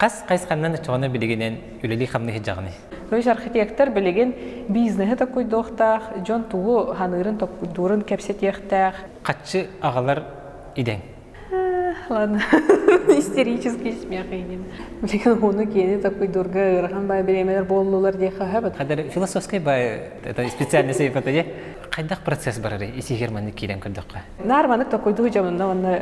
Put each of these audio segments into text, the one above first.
Хас хайысханнан оччоҕуна билигинэн үлэлии-хамныы сылдьаҕыный? То есть архитектор билигин бизнеһи токкуйдуохтаах, дьон тугу ханыырын токкуйдуурун кэпсэтиэхтээх. Хаччы аҕалар идэҥ. Ладно, истерический смех иһин. Билигин уһуну киэни токкуйдуурга ыарахан баай бириэмэлэр буоллулар диэххэ сөп. Хадыр философскай баай это специальный сейфата дии. Хайдах процесс барарый исигер маннык киирэн көрдөххө? Наар маннык токкуйдуу дьонунна уонна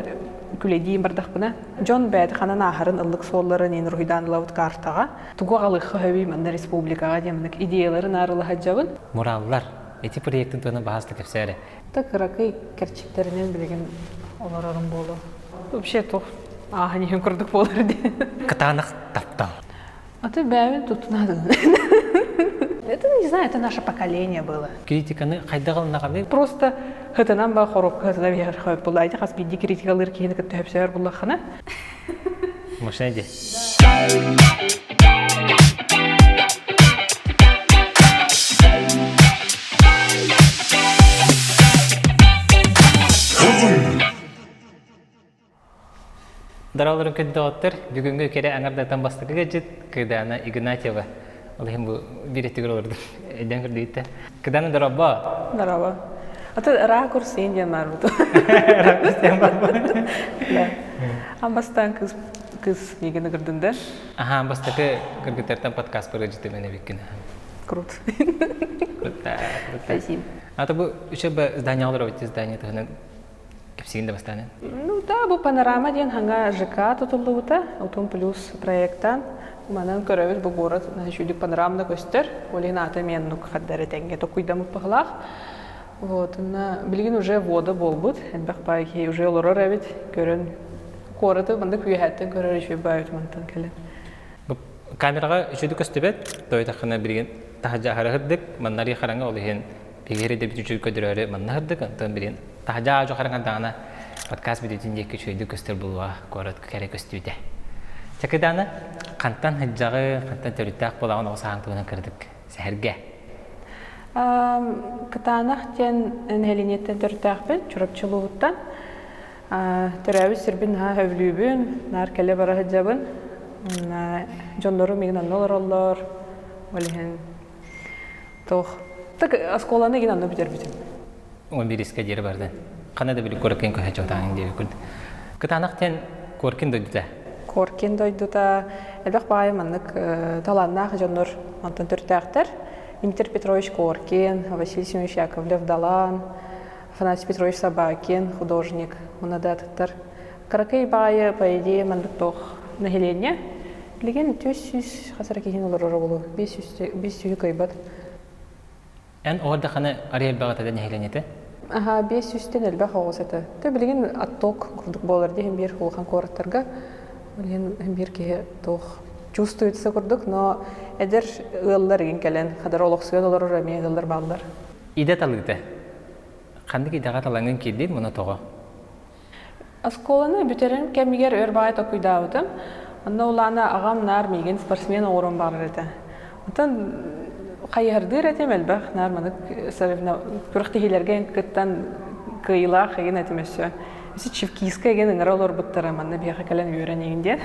күлэдиин бардахпына дьон бэйэтэ ханан ааһарын ыллык суолларын иин уруһуйдаан ылабыт картаҕа тугу аҕалыахха сөбүй манна республикаҕа диэн маннык идеяларын аарылаһадьабын. Мураллар ити проектын туһунан баһаста кэпсээ Та кыракый кэрчиктэринэн билигин олорорум буолуо. Вообще туох ааһан иһин курдук буолар дии. Кытаанах таптал. А ты бэйэбин туттунадын. Это, не знаю, это наше поколение было. Критиканы хайдах ылынаҕыный? Просто хытынан ба хоруопка хытына биһэр хөп булла. Хас биирдии критикалыыр киһини кытта хөпсөөр буллаххына. Машина ди. Дараларын күндү бүгүҥҥү кэрэ аҥардартан бастакы гаджет Кыдаана Игнатьева. Ол иһин бу биир өттүгэр олордум. Өйдөөн көрдүгүттэ. Кыдаана дорообо. Дорообо. Аты ракурс диэн баарбыт. Ракурс диэн баарбыт. Да. Ан бастаан кыз кыз миигин ыгырдын да. Аха, бастакы кыргыттартан подкаст көрөдьүтүмэн эбиккин. Круто. Круто. Спасибо. А то бу үчүгэй здание олоробут здание туһунан Кэпсиин да бастаан. Ну да, бу панорама диэн хаҥа ЖК тутуллубута, утум плюс проектан. Манан көрөбүт бу город үчүгдүк панорамна көстөр. Ол иһин аты меннук хардары тэҥҥэ токуйдаммыт быһылаах. Вот, на билигин уже вода буолбут, элбэх баай киһи уже олорор эбит, көрөн куораты маннык үөһэттэн көрөр үчүгэй баай мантан кэлэн. Бу камераҕа үчүгдүк көстүбэт, тойтаххына билигин таһырдьа аһара сырдык, маннарыы хараҥа ол иһин Биһиги дэбит үчүгэй көдөрөөрү манна сырдык, онтон билигин таһдьаа дьо хараҥардаҕына подкаст бүтүүтүн диэки үчүгэйдик көстөр буолуоҕа куорат кэрэ көстүүтэ. Чакыдаана хантан сылдьаҕы, хантан төрүттээх буолаҕын оҕо сааһыҥ туһунан кыратык сэһэргэ. Кытаанах диэн нэһилиэнньэттэн төрүттээхпин, Чурапчы улууһуттан. Төрөөбүт сирбин наһаа сөбүлүүбүн, наар кэлэ бара сылдьабын. Дьоннорум миигин онно олороллор. Ол иһин Туох? Так оскуоланы игин онно бүтэрбитим. Он биирискэ диэри бардын. Хана да били Коркин көһө чотааҥ диэбиккин. Кытаанах диэн Коркин дойдута. Коркин дойдута элбэх баайы маннык талааннаах дьоннор онтон төрүттээхтэр. Дмитрий Петрович Коркин, Василий Семенович Яковлев-Далан, Афанасий Петрович Собакин, художник, уонна да атыттар. Кыракый баайы, по идее, маннык туох нэһилиэнньэ. Билигин 400 хас эрэ киһини олороро буолуо. 500 кыайбат. Эн оҕо эрдэххинэ арый элбэх этэ нэһилиэнньэтэ? Аха, 500-тэн элбэх оҕус этэ. Тэ билигин отток курдук буолар дии биир улахан куораттарга. Билигин биир киһи туох чувствуется курдук, но эдэр ыаллар игин кэлэн хадара олохсуйан олорор эмиэ ыаллар бааллар. Идэ талыыта. Ханнык идэҕэ талаҥҥын киирдин муна тоҕо? Оскуоланы бүтэрэн кэмигэр өр баҕайы толкуйдаабытым. Онно улаана аҕам наар миигин спортсмен оҥорон барар этэ. Оттон хайыһардыыр этим элбэх, наар маннык күрэхтэһиилэргэ кыттан кыайыылаах игин этим өссө. Өссө Чевкийская игин ыҥыра олорбуттара, манна биһиэхэ кэлэн үөрэн игин диэн.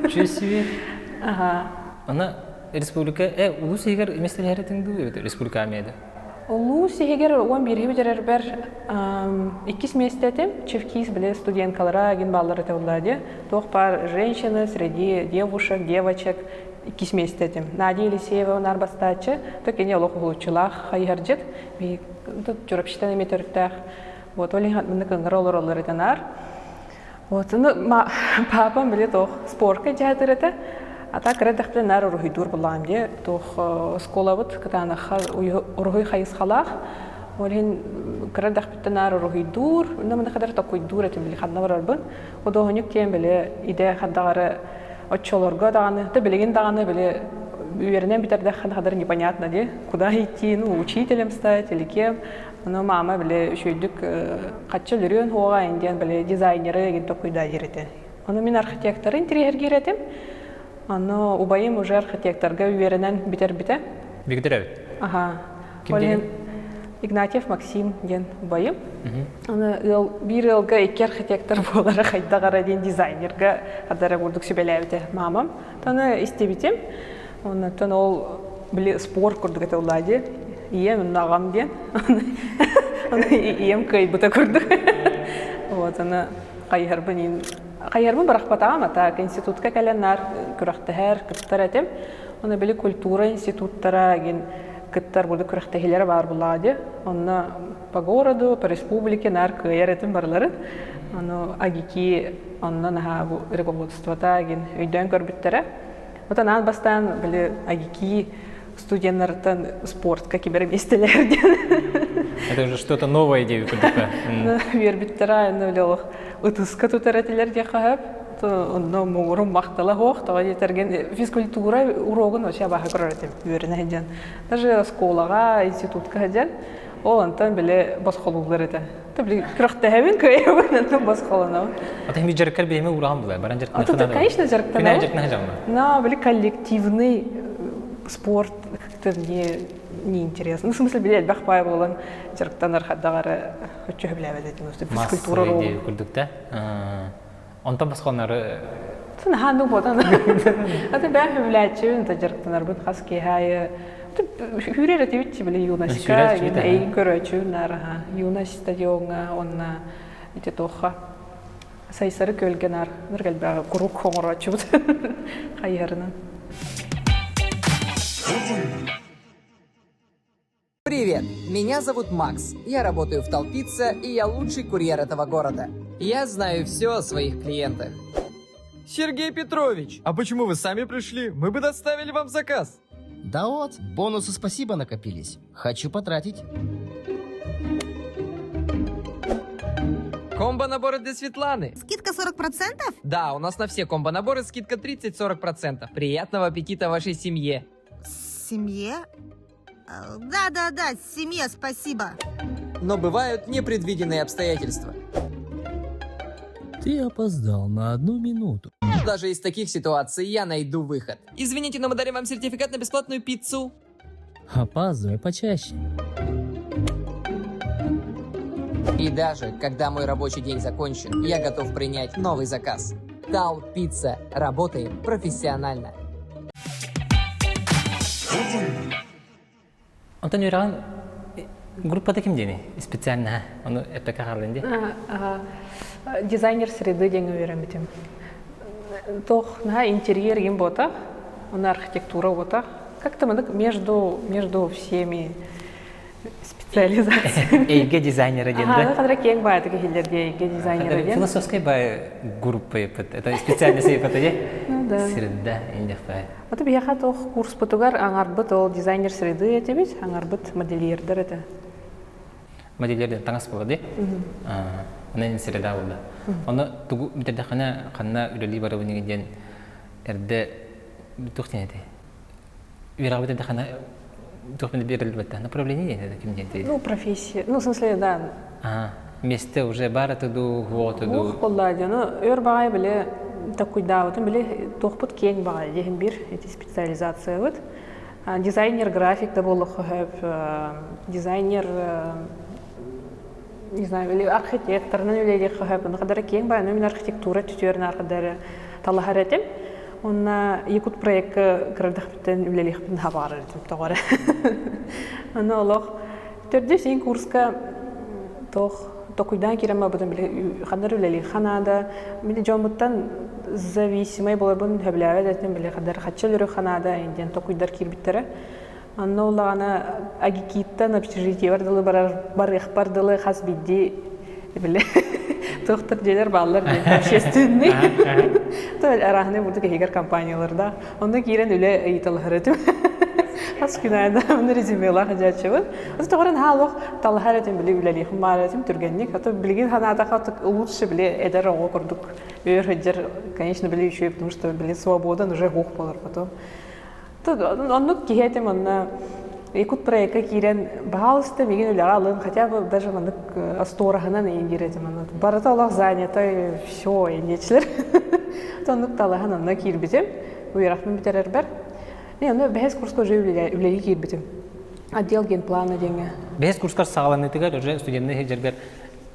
Чувствую. Аха. Аны республика, э, улуус иһигэр миэстэлэһэр этиҥ дуу, республика армияда? Улуус иһигэр 11 бүтэрэрбэр иккис миэстэ этим. Чевкис били студенткалара игин бааллар этэ буолла дии. Туох баар женщины среди девушек, девочек иккис миэстэ этим. Надя Елисеева наар бастааччы, то кини олох уһулуччулаах хайыһардьыт. Чурапчыттан эмиэ төрүттээх. Вот ол иһин маннык ыҥыра олороллор этэ наар. Вот, ну, папам били туох спорка дьаатыр этэ. А так кыра эрдэхпинэ наар уруһуйдуур буллаҕым дии. Туох оскуолабыт кытаанахха уруһуй хайысхалаах. Ол иһин кыра эрдэхпиттэн наар уруһуйдуур, онно маны хадары токуйдуур этим били ханна барарбын. Худуоһунньук диэн били идэ хардаҕары оччолорго даҕаны, да билигин даҕаны били үөрэнэн бүтэрдэххинэ хадары непонятно дии. Куда идти, ну, учителем стать или кем. Ону мама били үчүгэйдик хаччы өлөрүөн суоҕа диэн били дизайнеры игин токуйдаа диир этэ. Ону мин архитекторы интириэһиргиир этим. Ону убайым уже архитекторга үөрэнэн бүтэрбитэ. Бигдер эбит. Аха. Ким диэн? Игнатьев Максим диэн убайым. Аны ыал биир ыалга икки архитектор буолара хайдах эрэ диэн дизайнерга хадара курдук сүбэлээбитэ маамам. Таны истибитим. Оннуттан ол били спорт курдук этэ улаа дии. Ийэм онно аҕам диэн. Аны ийэм кыайбыта курдук. Вот аны хайыһарбын хайыһарбын бырахпатаҕым а так институтка кэлэн наар күрэхтэһэр, кыттар этим. Оны били культура институттара гин кыттар буду күрэхтэһиилэрэ баар булаа дии. Онно по городу, по республике наар кыайар этим барыларын. Ону АГИКИ онно наһаа бу руководствота гин өйдөөн көрбүттэрэ. Отон аан бастаан били АГИКИ студеннарыттан спортка кибер миэстэлэр диэн. Это уже что-то новое диэби курдук. Үөрбүттэрэ, онно били олох ытыска тутар этилэр диэххэ сөп. Онно муҥурум махтала суох, тоҕо диэтэргин физкультура урогун вообще абааһы көрөр этим үөрэнэ сылдьан. Даже оскуолаҕа, институтка сылдьан ол онтон били босхолууллар этэ. Били күрэхтэһэбин, кыайабын, онтон босхолонобун. А ты дьарыккар биэме ураан була, баран дьарыктана Конечно, дьарыктанабын. Күнэ дьарыктана Но били коллективный спорт как-то мне неинтересно. Ну, в смысле, били элбэх баай буолан дьарыктанар хаддаҕары өччө сөбүлээбэт этим. Физкультура курдук да. Онтон босхолонору Наһаа буотан. Аты бэйэм сөбүлээччибин, та дьарыктанарбын хас киэһэ аайы Хүүрэр этибит били юностька, эйин көрөөчү наар юность стадиоҥҥа уонна ити туохха Сайсары күөлгэ наар ныргальбаҕа куруук хоҥорооччубут хайыһарынан. Привет, меня зовут Макс. Я работаю в Толпице, и я лучший курьер этого города. Я знаю все о своих клиентах. Сергей Петрович, а почему вы сами пришли? Мы бы доставили вам заказ. Да вот, бонусы спасибо накопились. Хочу потратить. Комбо-наборы для Светланы. Скидка 40%? Да, у нас на все комбо-наборы скидка 30-40%. Приятного аппетита вашей семье. Семье? Да-да-да, семье спасибо. Но бывают непредвиденные обстоятельства. Ты опоздал на одну минуту. Даже из таких ситуаций я найду выход. Извините, но мы дарим вам сертификат на бесплатную пиццу. Опаздывай почаще. И даже когда мой рабочий день закончен, я готов принять новый заказ. Тал Пицца. Работаем профессионально. Онтон үөрэҕин группата ким диэний специально ону эппэккэ хааллын дии. Дизайнер среды диэн үөрэммитим. Туох наһаа интерьер им буотах, уонна архитектура буотах. Как-то мынык между, между всеми специализациями. Эйгэ дизайнера диэн да? Хадра киэҥ баайы киһилэр диэ эйгэ дизайнера диэн. Философскай баайы группа это специальность еппыт дии. Ну да. Среда индих баайы. Аты биһиэхэ туох курспутугар аҥарбыт ол дизайнер среды этибит, аҥарбыт модельердэр этэ. Модельерден таҥас буола дии. Онон среда буолла. Ону тугу бүтэрдэххинэ ханна үлэлии барабын диэн эрдэ туох диэн этэй? Үөрэҕи бүтэрдэххинэ туох биэрэллибэттэ направление диэн это ким диэн Ну, профессия. Ну, в смысле, да. Месте уже бар это ду, вот ду. Ух, буолла дьону өр баҕайы били такуйдаабытым били туохпут киэҥ баҕайы диэһин биир эти специализациябыт. Дизайнер график да буолуохха сөп, дизайнер не знаю, или архитекторынан үлэлиэххэ сөп. Онно хадара киэҥ баҕайы, мин архитектура түтүөрүн архадары талаһар этим. Онно Якут проекка кырардахпыттан үлэлиэхпин хабаарар этим тоҕо эрэ. Аны олох төрдүс иин курска туох токуйдаан киирэн барбытым били ханнар үлэлиэххэ наада. Мин дьоммуттан зависимай буоларбын сөбүлээбэт этим били ханнар хаччы өлөрүөххэ наада диэн токуйдар киирбиттэрэ. Онно улаҕана Агикиттан общежитиебар дылы барар барыахпар дылы хас биирдии били туохтар дьиэлэр бааллар диэн общественный то арааһынай бурдук иһигэр компанияларда онно киирэн үлэ ыйыталаһар этим хас күн аайы резюмелаах дьааччыбын аты тоҕорон хаалох талаһар этим били үлэлиэхим баар этим түргэнник ато билигин санаатахха лучше били эдэр оҕо курдук өөр сылдьар конечно били үчүгэй потому что били свободан уже хух болар потом Оннук киһи этим онно Якут проекка киирэн баһаалыста миигин үлэҕэ алын хотя бы даже маннык остуораһынан иин диир этим онно барыта олох занято все инниэчилэр оннук талаһан онно киирбитим үөрэхпин бүтэрэрбэр и онно бэһис курска уже үлэлии киирбитим. Отдел генплана диэҥҥэ. Бэһис курскар саҕаланыытыгар уже студенныы сылдьаргар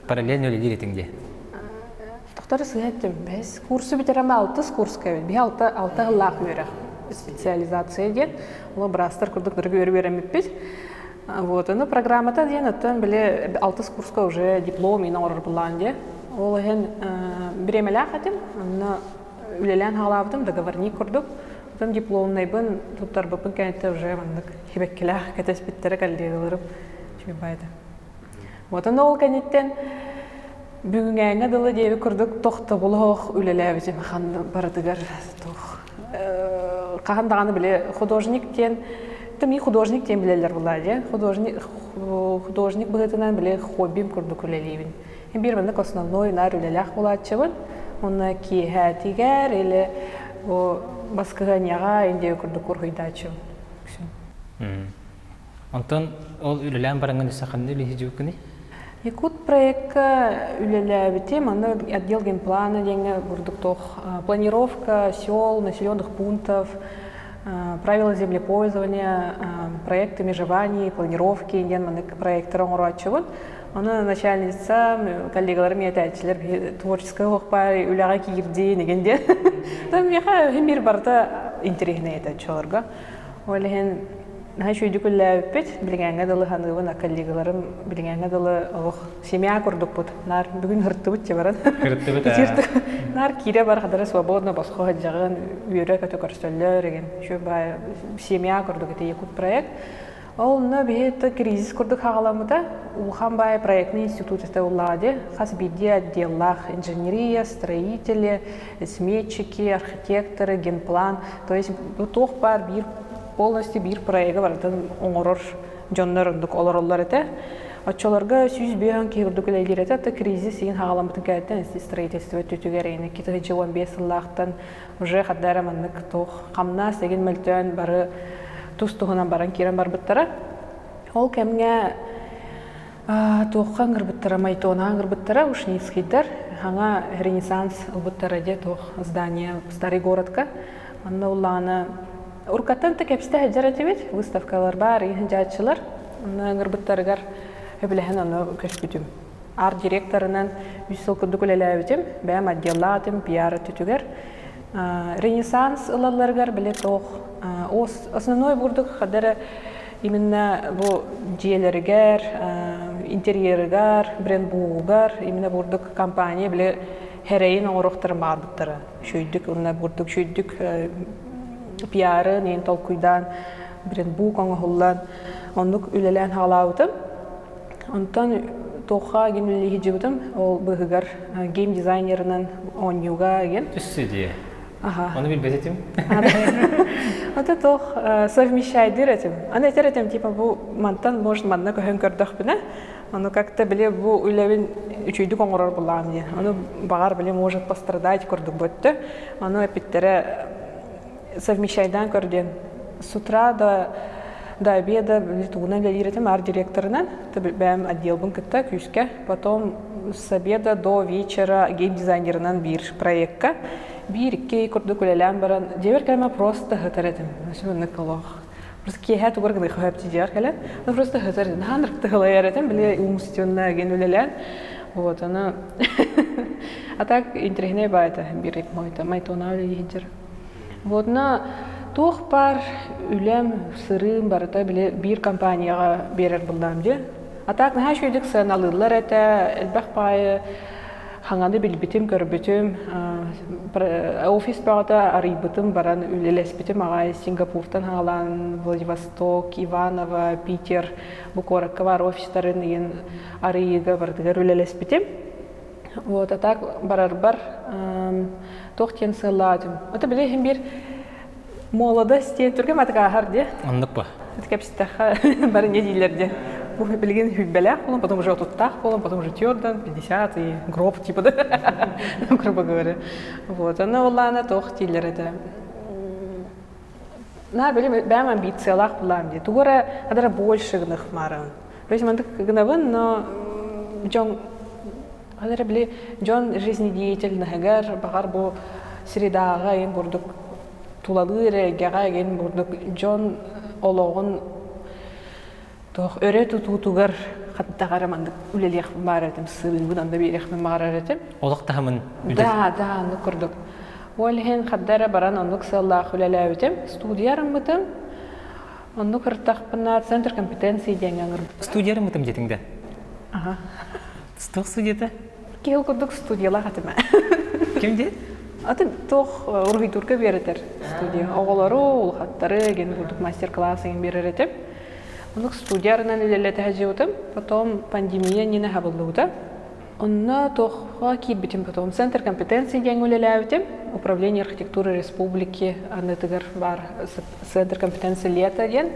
параллельно үлэлиир этиҥ дии. Тохтор сыһа эттим. Бэһис курсу бүтэрэмэ алтыс курска эбит. Биһи алта, алта сыллаах үөрэх специализация диэн. Ол быраастар курдук дырык үөрү үөрэммиппит. Вот, ону программата диэн оттон били алтыс курска уже диплом иин оҥорор былаан диэ. Ол иһин бириэмэлээх этим. Онно үлэлээн хаалаабытым договорник курдук. Потом дипломнайбын туттарбыппын кэнниттэн уже маннык сибэккилээх кэтэспиттэрэ коллегаларым үчүгэй Вот ону ол кэнниттэн бүгүҥээҥҥэ дылы диэби курдук тохтобул үлэлээбитим ханна барытыгар туох хаһан даҕаны били художник диэн мин художник диэн билэллэр буоллаа дии художник художник быһыытынан били хоббим курдук үлэлиибин биир маннык основной наар үлэлээх буолааччыбын уонна киэһээтигэр или бу баскыһыанньаҕа индия курдук уруһуйдааччыбын Онтон ол үлэлээн бараҥҥын өссө ханна үлэлии Якут проекка үлэлээбитим, аны отдел генплана диэҥҥэ бурдук туох планировка сел, населенных пунктов, правила землепользования, проекты межеваний, планировки диэн маннык проекттары оҥорооччубун. Ону начальница, коллегаларым этээччилэр творческай оһохпар үлэҕэ киирдиин игин диэн. Миэхэ мир барыта интэриэһинэй этэ оччолорго. Ол иһин наһаа үчүгэйдик үлэлээбиппит. Билиҥээҥҥэ дылы саныыбын, коллегаларым билиҥээҥҥэ дылы олох семья курдукпут. Наар бүгүн һыртыбыт дьэ баран. Һыртыбыт аа. Наар киирэ бар хадара свободно босхо сылдьаҕын, үөрэ-көтө көрсөллөр игин. Үчүгэй баай семья курдук ити Якут проект. Ол онно биһи кризис курдук хаҕаламмыта. Улахан баай проектный институт этэ уллаҕа дии. Хас биирдии отделлаах инженерия, строители, сметчики, архитекторы, генплан. То есть бу туох баар биир полностью биир проегы барытын оҥорор дьоннор ордук олороллор этэ. Оччолорго 105 киһи курдук үлэлиир этэ. Это кризис иин хаҕаламмытын кэнниттэн строительство өттүтүгэр эйини 2015 сыллаахтан уже хаддара маннык туох хамнас эгин мөлтөөн бары тус-туһунан баран киирэн барбыттара. Ол кэмҥэ туохха ыҥырбыттара, Майтонаҕа ыҥырбыттара, Ушницкийдар хаҥа Ренессанс ылбыттара дьэ туох здание Старый городка. Онно улаана уруккаттан да кэпсэтэ сылдьар этибит, выставкалар баар, дьааччылар. Онно ыҥырбыттарыгар өбүлэһэн ону көспүтүм. Арт-директорынан үс сыл курдук үлэлээбитим. Бэйэм отделлаатым пиар өттүтүгэр. Ренессанс ылалларыгар били туох основной бурдук хадара именно бу дьиэлэригэр, интерьерыгар, брендбугугар именно бурдук компания били хэрэйин оҥоруохтарын баҕарбыттара. Үчүйдүк уонна бурдук үчүйдүк пиары нeen толкуйдаан брендбук оҥоһуллан оннук үлэлээн хаалаабытым. Онтон туохха гин үлэлии сылдьыбытым, ол быыһыгар гейм-дизайнерынан оонньууга ген. Өссө дии. Ага. Ону билбэт этим. Ата туох совмещайдыр этим. Аны этер этим, типа бу мантан может манна көһөн көрдөхпүнэ, ону как-то били бу үлэбин үчүйдүк оҥорор булаам диэн. Ону баҕар били может пострадать курдук бөттө. Ону эпиттэрэ совмещайдаан көр диэн с утра до до обеда тугунан үлэлиир этим арт-директорынан бэйэм отделбын кытта күүскэ потом с обеда до вечера гейм-дизайнерынан биир проекка биир-икки курдук үлэлээн баран дьиэбэр кэлэмэ просто ыһытар этим маннык олох просто киэһэ тугар гына хөп дьиэбэр кэлэн ну просто ыһытар этим наһаа ынырык этим били умственно ген үлэлээн вот ону а так интэриэһинэй баа этэ биир майтона үлэлиир Вот на туох баар үлэм, сырыым барыта били биир компанияҕа биэрэр буллаам дии. А так наһаа үчүгэйдик сыаналыыллар этэ, элбэх баайы хаҥаны билбитим, көрбүтүм, офис бөҕөтө арыйбытым, баран үлэлэспитим аҕай Сингапуртан хаалаан Владивосток, Иваново, Питер бу куоракка баар офистарын иин арыйыыга барытыгар үлэлэспитим. Вот, а так барарбар туох диэн сыаллаатым. Это били иһин биир молодость диэн түргэн матык ааһар диэ. Оннук ба. Это кэпсэттэххэ бары не дииллэр диэ. Бу билигин хүлбэлээх буолан, потом уже отуттаах буолан, потом уже твердон, 50 и гроб типа да, грубо говоря. Вот, аны оллаана туох дииллэр это. На били бэйэм амбициялаах булаам дии. Тугу эрэ адара больше гынах маарабын. То есть мантык гынабын, но дьон Ол били дьон жизнедеятельноһыгар баҕар бу средаҕа эҥин курдук тулалыыр эйгэҕэ эҥин курдук дьон олоҕун Туох өрө тутуутугар хаттаҕар маннык үлэлиэхпин баҕарар этим, сырыыбын онно биэриэхпин баҕарар этим. Олох таһымын Да, да, оннук курдук. Ол иһин хадда эрэ баран оннук сыаллаах үлэлээбитим. Студия арыммытым. Оннук ыртахпына Центр компетенции диэҥҥэ ыҥырбыттара. Студия арыммытым диэтиҥ да? Аха. Туох студията? Киһи курдук студиялаах этим. Ким диэн? Атын туох уруһуйдуурга биэрэтэр студия. Оҕолору, улахаттары, ген курдук мастер-класс эҥин биэрэр этим. Оннук студия арынан үлэлэтэ сылдьыбытым. Потом пандемия иннинэ хабыллыбыта. Онно туохха киирбитим потом Центр компетенции диэн үлэлээбитим. Управление архитектуры республики аннытыгар баар Центр компетенции лето диэн.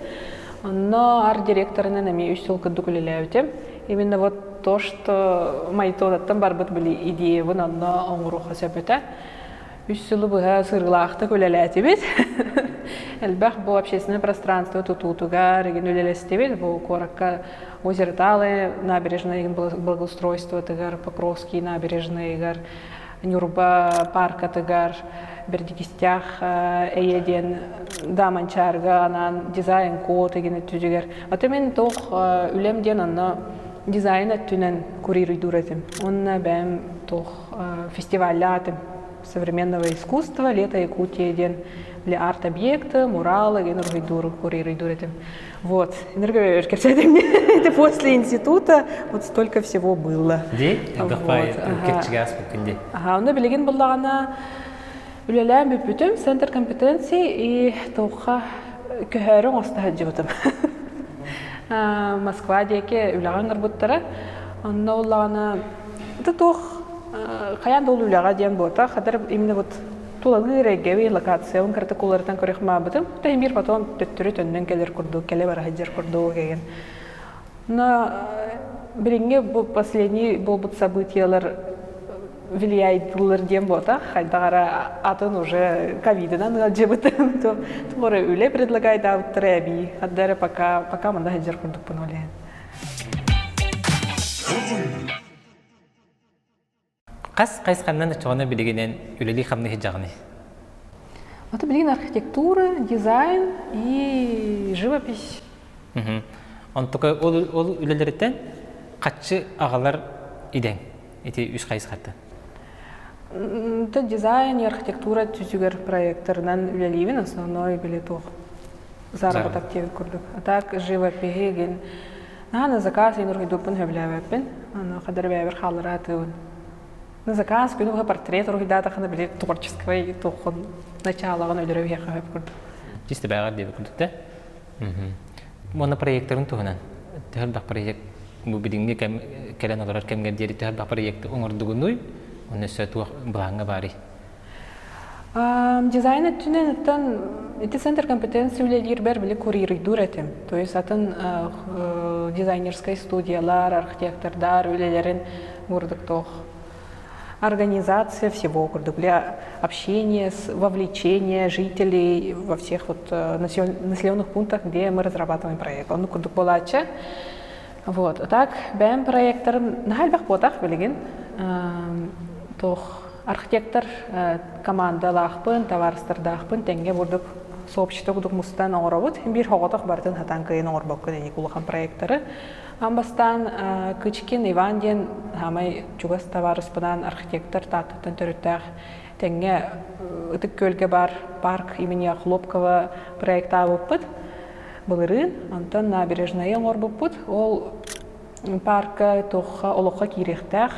Онно арт-директорынан эмиэ үс сыл курдук үлэлээбитим. Именно вот то, что Майтонаттан барбыт били идеябын онно оҥоруохха сөп этэ. Үс сылы быһа сырыылаахтык үлэлээтибит. Элбэх бу общественное пространство тутуутугар игин үлэлэстибит. Бу куоракка озеро Талы набережная благоустройствотыгар, Покровский набережныйыгар, Ньурба паркатыгар, Бердикистях эйэ диэн Даманчаарга анаан дизайн код игин өттүтүгэр. Аты мин туох үлэм диэн онно дизайн өттүнэн курируйдуур этим. Онно бэйэм туох фестиваллаатым современного искусства «Лето Якутии» диэн били арт-объекты, муралы ген уруһуйдуур курируйдуур этим. Вот. Энерго кэпсээтим. Это после института вот столько всего было. Ди? Ага, онно билигин буллаҕына үлэлээн бүппүтүм, центр компетенции и туохха көһөөрү оҥосто сылдьыбытым. Москва диэки үлэҕэ ыҥырбыттара. Онно уллаҕына Это туох хайаан да ол үлэҕэ диэн буотах, хатар именно вот тулалыыр эйгэбин, локациябын кыратык уларытан көрүөх маабытым. Та биир потом төттөрү төннөн кэлэр курдук, кэлэ бара сылдьар курдук эгин. Но билиҥҥи бу последний буолбут событиялар влияйдылар диэн буотах, хайдах эрэ атын уже ковидынан ыалдьыбытым, то туох эрэ үлэ предлагайдаабыттара эбии. Хадда эрэ пока пока манна сылдьар курдукпун ол иһин. Хас хайысханнан оччоҕуна билигинэн үлэлии-хамныы сылдьаҕыный? Это билигин архитектура, дизайн и живопись. Онтука ол ол үлэлэриттэн хаччы аҕалар идэҥ ити үс хайысхаттан. Это дизайн и архитектура түзүгэр проекторынан үлэлиибин основной били туох заработок диэбит курдук. А так живопиһи гин наһаа на заказ иин уруһуйдуурбун сөбүлээбэппин. Аны хадары бэйэбэр хааллара сатыыбын. На заказ күнү быһа портрет уруһуйдаатахына били творческой туоххун началаҕын өлөрө биһиэхэ сөп курдук. Чисто бэҕэр диэбит курдук да. Уонна проекторын туһунан төһө элбэх проект бу билиҥҥи кэм кэлэн олорор кэмҥэ диэри төһө элбэх проекты оҥордугунуй уонна өссө туох былааҥҥа баарый? Дизайн өттүнэн оттон ити центр компетенции үлэлиирбэр били курируйдуур этим. То есть атын дизайнерскай студиялар, архитектордар үлэлэрин курдук туох организация всего курдук для общения, вовлечения жителей во всех вот населенных пунктах, где мы разрабатываем проект. Он курдук буолааччы. Вот. А так, бэйэм проекторым наһаа элбэх буотах билигин. Туох архитектор командалаахпын, табаарыстардаахпын тэҥҥэ бурдук сообщество курдук мустан оҥоробут. Биир хоҕотох барытын сатаан кыайан оҥорбоккун ини улахан проекторы. Аан бастаан Кычкин Иван диэн саамай чугас табаарыспынаан архитектор Тааттаттан төрүттээх тэҥҥэ Ытык Күөлгэ баар парк имени Хлопкова проектаабыппыт былырыын. Онтон набережнайы оҥорбуппут. Ол парка туохха олоххо киириэхтээх.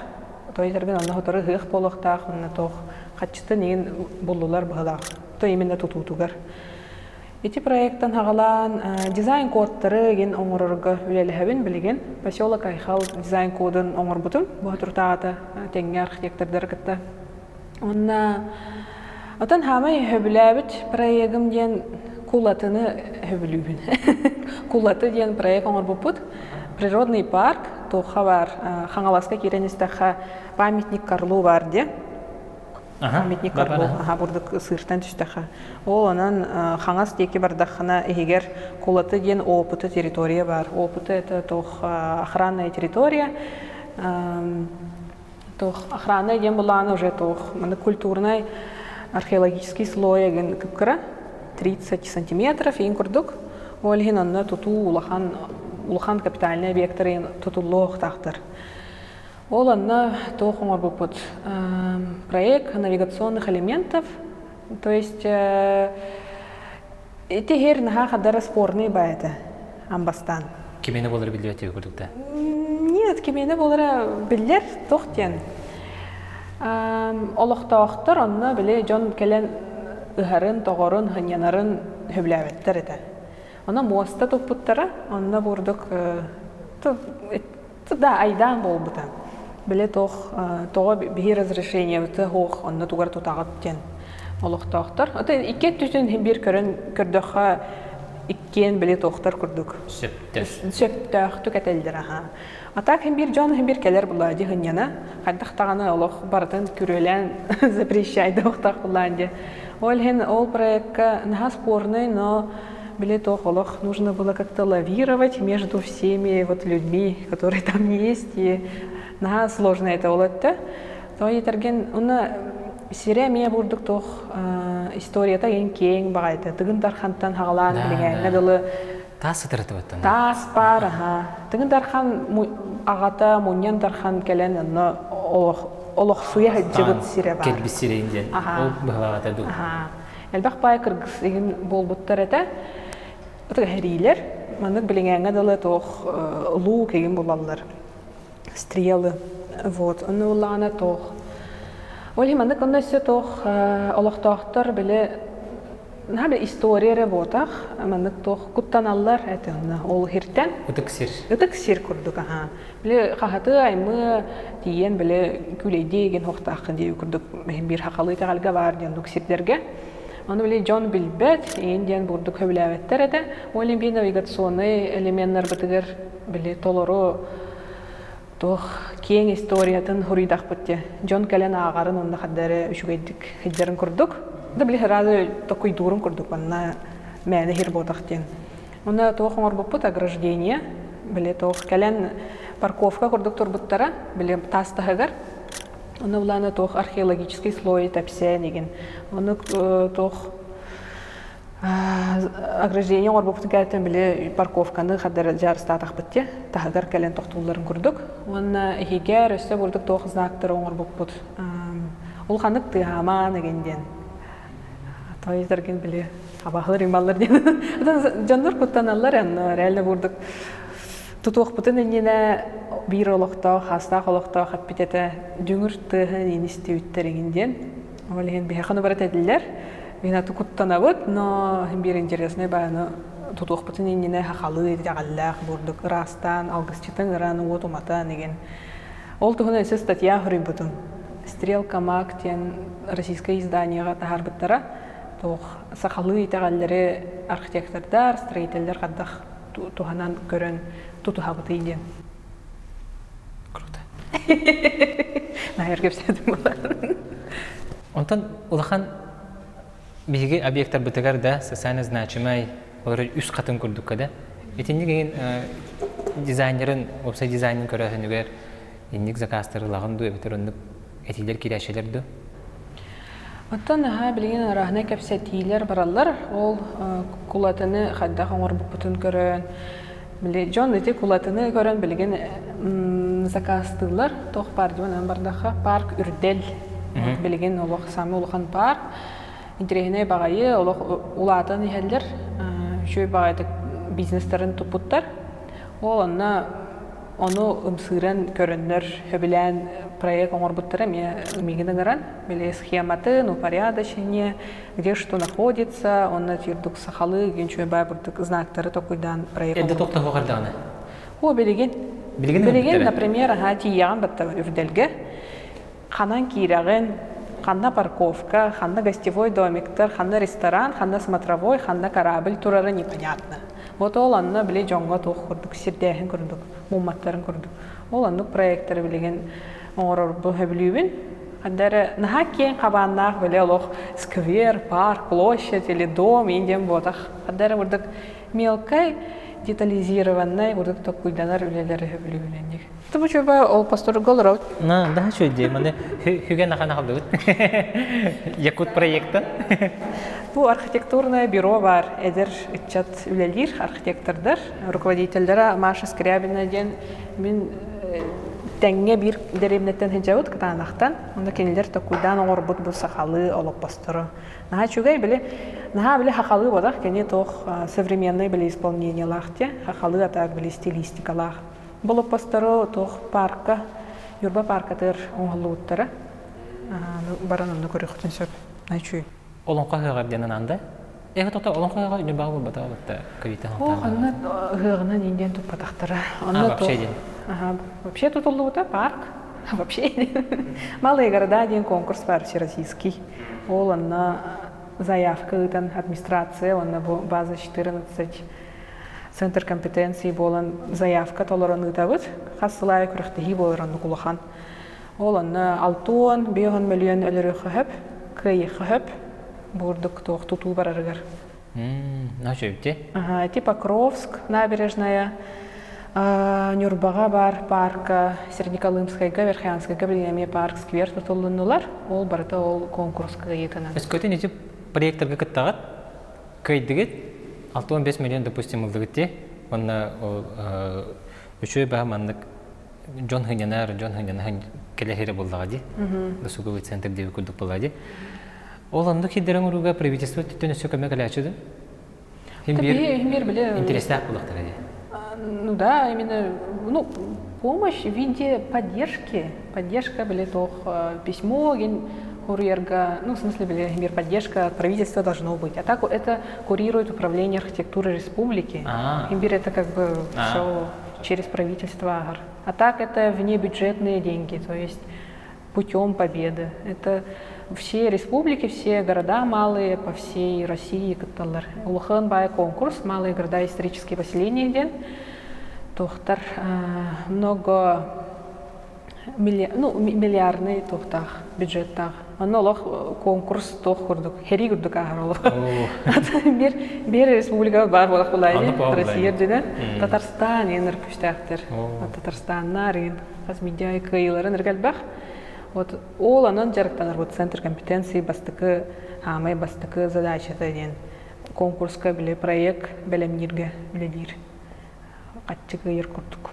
То этэргин онно сотору ыһыах буолуохтаах, онно туох хаччытын иин буллулар быһылаах. То именно тутуутугар. Ити проектан хаҕалаан дизайн кодтары игин оҥорорго үлэлэһэбин билигин. Поселок Айхал дизайн кодун оҥорбутум. Бу соторутааҕыта тэҥҥэ архитектордары кытта. Уонна отон хаамай сөбүлээбит проегым диэн Кулатыны сөбүлүүбүн. Кулаты диэн проект оҥорбуппут. Природный парк туохха баар Хаҥаласка киирэн истэххэ памятник Карлу баар диye. Памятник Карлу аха бурдук сыыртан түстэххэ. Ол онон хаҥас диэки бардаххына иһигэр Кулаты диэн опыты территория бар. Опыты это туох охранная территория. Туох охранная диэн булааны уже туох маны культурнай археологический слой эгин кыпкыра 30 сантиметров иин курдук. Ол иһин онно тутуу улахан улахан капитальнай объектары тутуллуохтаахтар. Ол онно туох оҥорбуппут? Проект навигационных элементов, то есть ити иһэр наһаа хадара спорный баа этэ амбастаан. Кимиэнэ буолара биллибэт диэби курдук да? Нет, кимиэнэ буолара биллэр, туох диэн. Олохтоохтор онно били дьон кэлэн ыһарын, тоҕорун, сынньанарын сөбүлээбэттэр этэ. Онно муоста туппуттара, онно бурдук да айдаан буолбута. Били туох тоҕо биһи разрешениебыты суох онно тугар тутаҕыт диэн олохтоохтор. Ото икки өттүтүн биир көрөн көрдөххө иккиэн били туохтар курдук. Сөптөөх. Сөптөөхтүк этэллэр аха. А так хин биир дьон хин биир кэлэр була дии хынньана. Хайдах даҕаны олох барытын күрүөлээн запрещайдыахтаах булаан диye. Ол иһин ол проекка наһаа спорный, но били туох олох нужно было как-то лавировать между всеми вот людьми, которые там есть, и наһаа сложно это ол өттө. То етэрген уна сирэ эмиэ бурдук туох историята ең киэҥ баҕайыта Тыгын Дархантан хаҕалаан билиҥээҥҥэ дылы Таас сытырытыбыттан. Таас баар, аха. Тыгын Дархан аҕата Мунньан Дархан кэлэн онно олохсуйа сылдьыбыт сирэ баар. Кэлбит сирэйин диэн. Ол быһылаата дуу. Элбэх баай кыргыз игин буолбуттар этэ. Ытык эһэриилэр. Маннык билиҥээҥҥэ дылы туох луук игин булаллар. Стрелы. Вот. Онно буллаҕына туох. Ол иһин маннык онно өссө туох олохтоохтор били наһаа да история эрэ буотах маннык туох куттаналлар этэ онно ол иһиртэн. Ытык сир. Ытык сир курдук аха. Били хаһаты аймы тиийэн били күлэйдии игин хуохтааххын дии курдук биир хахалыы итэҕэлгэ баар диэн оннук сирдэргэ. Ону били дьон билбэт, иин диэн бурдук сөбүлээбэттэр этэ. Ол иһин биир навигационнай элеменнарбытыгар били толору туох киэҥ историятын хуруйдахпыт дии. Дьон кэлэн ааҕарын онно ханна эрэ үчүгэйдик сылдьарын курдук. Да били сразу токуйдуурун курдук манна мээнэ иһир буотах диэн. Онно туох оҥорбуппут ограждение, били туох кэлэн парковка курдук турбуттара, били таас таһыгар. Онно булаана туох археологический слой тэпсээн игин. Ону туох ограждение оҥорбуппутун кэнниттэн били парковканы хаддар дьаарыстаатахпыт дии таһыгар кэлэн тохтуулларын курдук. Уонна иһигэр өссө бурдук туох знактары оҥорбуппут. Улаханнык тыаһаамаан игин диэн. Тоойдаргын били абаһылар ималлар диэн. Дьоннор куттаналлар онно реально бурдук тутуохпутун иннинэ биир олохтоох, хаастаах олохтоох эппит этэ дүҥүр тыаһын иин истибиттэр иҥин диэн. Ол иһин биһиэхэ барыт этиллэр. Мин аты куттанабыт, но биир интересный бааны тутуохпутун иннинэ хахалыы итэҕэллээх бурдук ыраастаан, алгысчытын ыран уот уматан игин. Ол туһунан өссө статья суруйбутум. Стрелка маг диэн российскай изданиеҕа таһаарбыттара. Туох сахалыы итэҕэллэри архитектордар, строителлэр хайдах туһанан көрөн тутуһабытый диэн. Круто. Наһаа кэпсээтим буолан. Онтон улахан биһиги объектарбытыгар да социально значимай олорор үс хатын курдукка да итинник иһин дизайнерын уопсай дизайнын көрөөһүнүгэр инник заказтары ылаҕын дуу эбэтэр оннук этиилэр киирээччилэр дуу? Оттон наһаа билигин арааһынай кэпсэтиилэр бараллар. Ол кулатыны хайдах оҥорбуппутун көрөн, били дьон ити кулатыны көрөн билигин заказтыыллар. Туох баар диэн бардахха парк Үрдэл. Билигин олох самый улахан парк. Интэриэһинэй баҕайы олох улаатан иһэллэр. Үчүгэй баҕайытык бизнестарын туппуттар. Ол онно Ону ымсыыран көрөннөр, сөбүлээн проект оҥорбуттара эмиэ миигин ыҥыран, били схематын, упорядочение, где что находится, онно тиэрдук сахалыы гин үчүгэй баай бурдук знактары токуйдаан проект Эрдэ тохтоһуох эрдэҕинэ? О, билигин. Билигин Билигин, например, аха тиийэҕин батта үрдэлгэ. Ханан киирэҕин, ханна парковка, ханна гостевой домиктар, ханна ресторан, ханна смотровой, ханна корабль турара непонятно. Вот ол онно били дьоҥҥо туох курдук сирдээһин курдук, мумматтарын курдук. Ол оннук проектары билигин оҥорорбун сөбүлүүбүн. Ханна эрэ наһаа киэҥ хабааннаах били олох сквер, парк, площадь или дом иин диэн буотах. Ханна эрэ курдук мелкай. детализированнай курдук токкуйданар үлэлэри сөбүлүүбүнэнник. Бу чуба ол посторга олоробут. На, да, чуйди. Маны хүген ахан ахалдыбыт. Якут проекта. Бу архитектурное бюро бар. Эдэр ыччат үлэлиир архитектордар. Руководительдара Маша Скрябина диэн мин тэҥҥэ биир дэриэбинэттэн сылдьабыт Кытаанахтан. Онно кинилэр токуйдаан оҥорбут бу сахалыы олоппосторо. Наһаа үчүгэй били наһаа били хахалыы бодах кини туох современный били исполнениелаах те хахалыы атаак били стилистикалаах. Бу олоппостору туох парка Ньурба паркатыгар оҥоһуллубуттара. Баран онно көрүөхтүн сөп. Наһаа үчүгэй. Олоҥхо ыһыаҕар диэн анаанда. Эһэ тото олоҥхо ыһыаҕа Ньурбаҕа буолбатаҕа батта көйүтэ Ох, онно ыһыаҕынан индиан туппатахтара. Онно вообще диэн. Ага, вообще тутуллубута парк. Вообще Малые города диэн конкурс бар всероссийский. Ол онно заявка ыытан администрация, онно бу база 14 центр компетенции буолан заявка толорон ыытабыт. Хас сыл аайы күрэхтэһии буолар оннук улахан. Ол онно алтуон, биэһон мөлүйүөн өлөрүөххэ сөп, кыайыахха сөп. Бурдук туох тутуу барарыгар. Үчүгэй. Ага, ити Покровск набережная, Ньурбаҕа баар парка, Среднеколымскайга, Верхоянскайга билигин эмиэ парк сквер тутуллуннулар. Ол барыта ол конкурска кыайыытынан. Өскөтүн ити проекторга кыттаҕыт, кыайдыгыт, 65 миллион, допустим, ыллыгыт дии. Уонна ол үчүгэй баһа маннык дьон сынньанар, дьон сынньана кэлэ сирэ буоллаҕа дии. Досуговый центр диэби курдук буоллаҕа дии. Ол оннук сирдэрин оҥорууга правительство өттүттэн өссө көмө кэлээччи да? Хим биир биле интерестээх буолуохтара дии. Ну да, именно, ну, помощь в виде поддержки. Поддержка, биле тох письмо, ген курьерга, ну, в смысле, биле, мир поддержка от правительства должно быть. А так это курирует управление архитектуры республики. Имбирь это как бы все через правительство. А так это внебюджетные деньги, то есть путем победы. Это все республики, все города малые по всей России кытталлар. Улахан бай конкурс «Малые города исторические поселения» диэн. Туохтар много ну, миллиардный туохтаах бюджеттаах. Онно олох конкурс туох курдук, хери курдук ааһар олох. Бир бир республика бар буолах булай Россия үрдүнэн Татарстан енер күстээхтер. Татарстаннар ен хас медиа кыайыыларын эргэлбэх. Вот ол онон дьарыктанар вот центр компетенции бастакы хаамай бастакы задачата диэн конкурска били проект бэлэмнииргэ үлэлиир хаччы кыайыр курдук.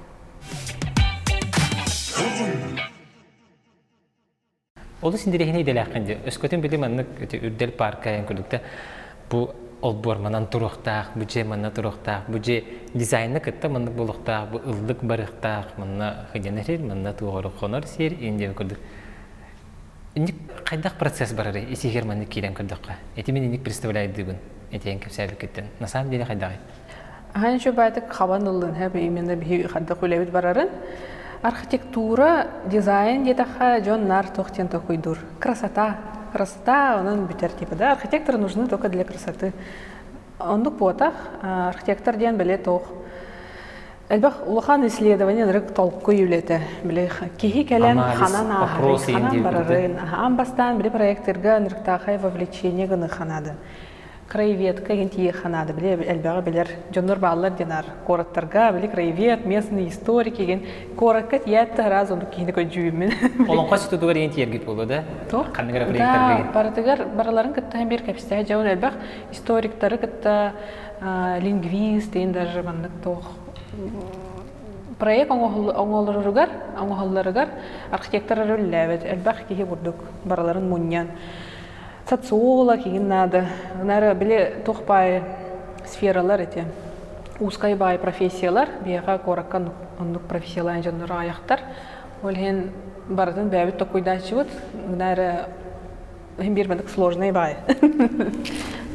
Олус интэриэһинэй идэлээххин дии. Өскөтүн били маннык ити үрдэл парка эн курдук да бу олбуор манан туруохтаах, бу дьиэ манна туруохтаах, бу дьиэ дизайна кытта маннык буолуохтаах, бу ыллык барыахтаах, манна хыдьанар сир, манна туоҕар хонор сир, ин диэн курдук. Инник хайдах процесс барарый исигэр маннык киирэн көрдөххө? Ити мин инник представляйдыыбын, этиэн кэпсээбиккиттэн. На самом деле хайдаҕый? Ахан үчүгэйдик хабан ыллын һэ именно биһи хайдах үлэбит барарын. Архитектура, дизайн диэтэххэ дьон наар туох диэн толкуйдуур. Красота. Красота онон бүтэр типа да. Архитекторы нужны только для красоты. Оннук буотах. Архитектор диэн били туох элбэх улахан исследование ынырык толкуй үлэтэ. Били киһи кэлэн ханан ааһарын, ханан барарын, аан бастаан били проекторга ынырыктаахай вовлечение гыны ханады. Краеведка иһин тиийиэххэ наада, били элбэҕи билэр дьоннор бааллар диэн аар куораттарга, били краевед, местный историк иһин куоракка тиийээт да сразу оннук киһини көрдьүүммүн. Олоҥхо институтугар иһин тиийэргит буолуо да? Ханнык эрэ Да, барытыгар барыларын кытта биир кэпсэтэ дьон элбэх историктары кытта лингвист иһин даже маннык туох проект оҥоһулларыгар оҥоһулларыгар архитектор үлэлээбит элбэх киһи курдук барыларын мунньан социолог игин надо. Нары били туох баай сфералар эти узкай баай профессиялар биһиэхэ куоракка оннук профессиялаан дьоннор аҕыйахтар. Ол иһин барытын бэйэбит токуйдааччыбыт. Нары иһин биир маннык сложный баай.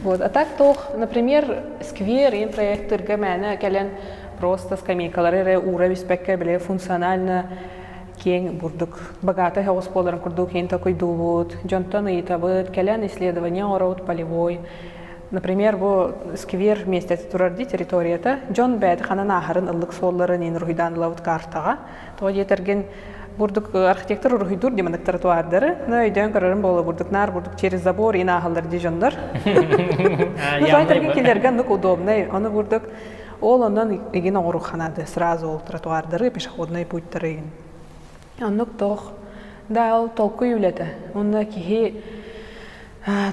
Вот. А так туох, например, сквер иин проекттарга мээнэ кэлэн просто скамейкалары эрэ уура биспэккэ били функционально киэҥ бурдук богатый соҕус буоларын курдук иһин токуйдуубут, дьонтон ыйытабыт, кэлэн исследование оҥоробут полевой. Например, бу сквер миэстэтэ турар дии территорията. Дьон бэйэтэ ханан ааһарын ыллык суолларын иин уруһуйдаан ылабыт картаҕа. Тоҕо диэтэргин бурдук архитектор уруһуйдуур дии маннык тротуардары. Но өйдөөн көрөрүм буолла бурдук наар бурдук через забор иин ааһаллар дии дьоннор. Ну, тоҕо диэтэргин кинилэргэ оннук удобный. Ону бурдук. Ол онон игин оҥоруохханады сразу ол тротуардары, пешеходный путьтары игин. Оннук туох да ол толкуй үлэтэ. Онно киһи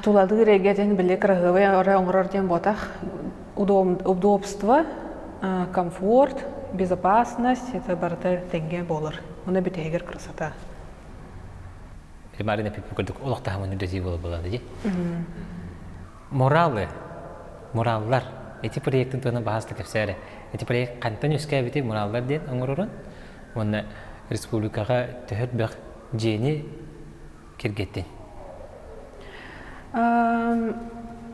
тулалыыр эйгэтин били кыраһыабай эрэ оҥорор диэн буотах. Удобство, комфорт, безопасность это барыта тэҥҥэ буолар. Онно бүтэһигэр красота. Примарина пиппи курдук олох таһымын үрдэтии буола буолар дии. Муралы, мураллар. Ити проектын туһунан баһаста кэпсээрэ. Ити проект хантан үөскээбити мураллар диэн оҥорорун уонна республикаҕа төһө элбэх дьиэни киргэттин?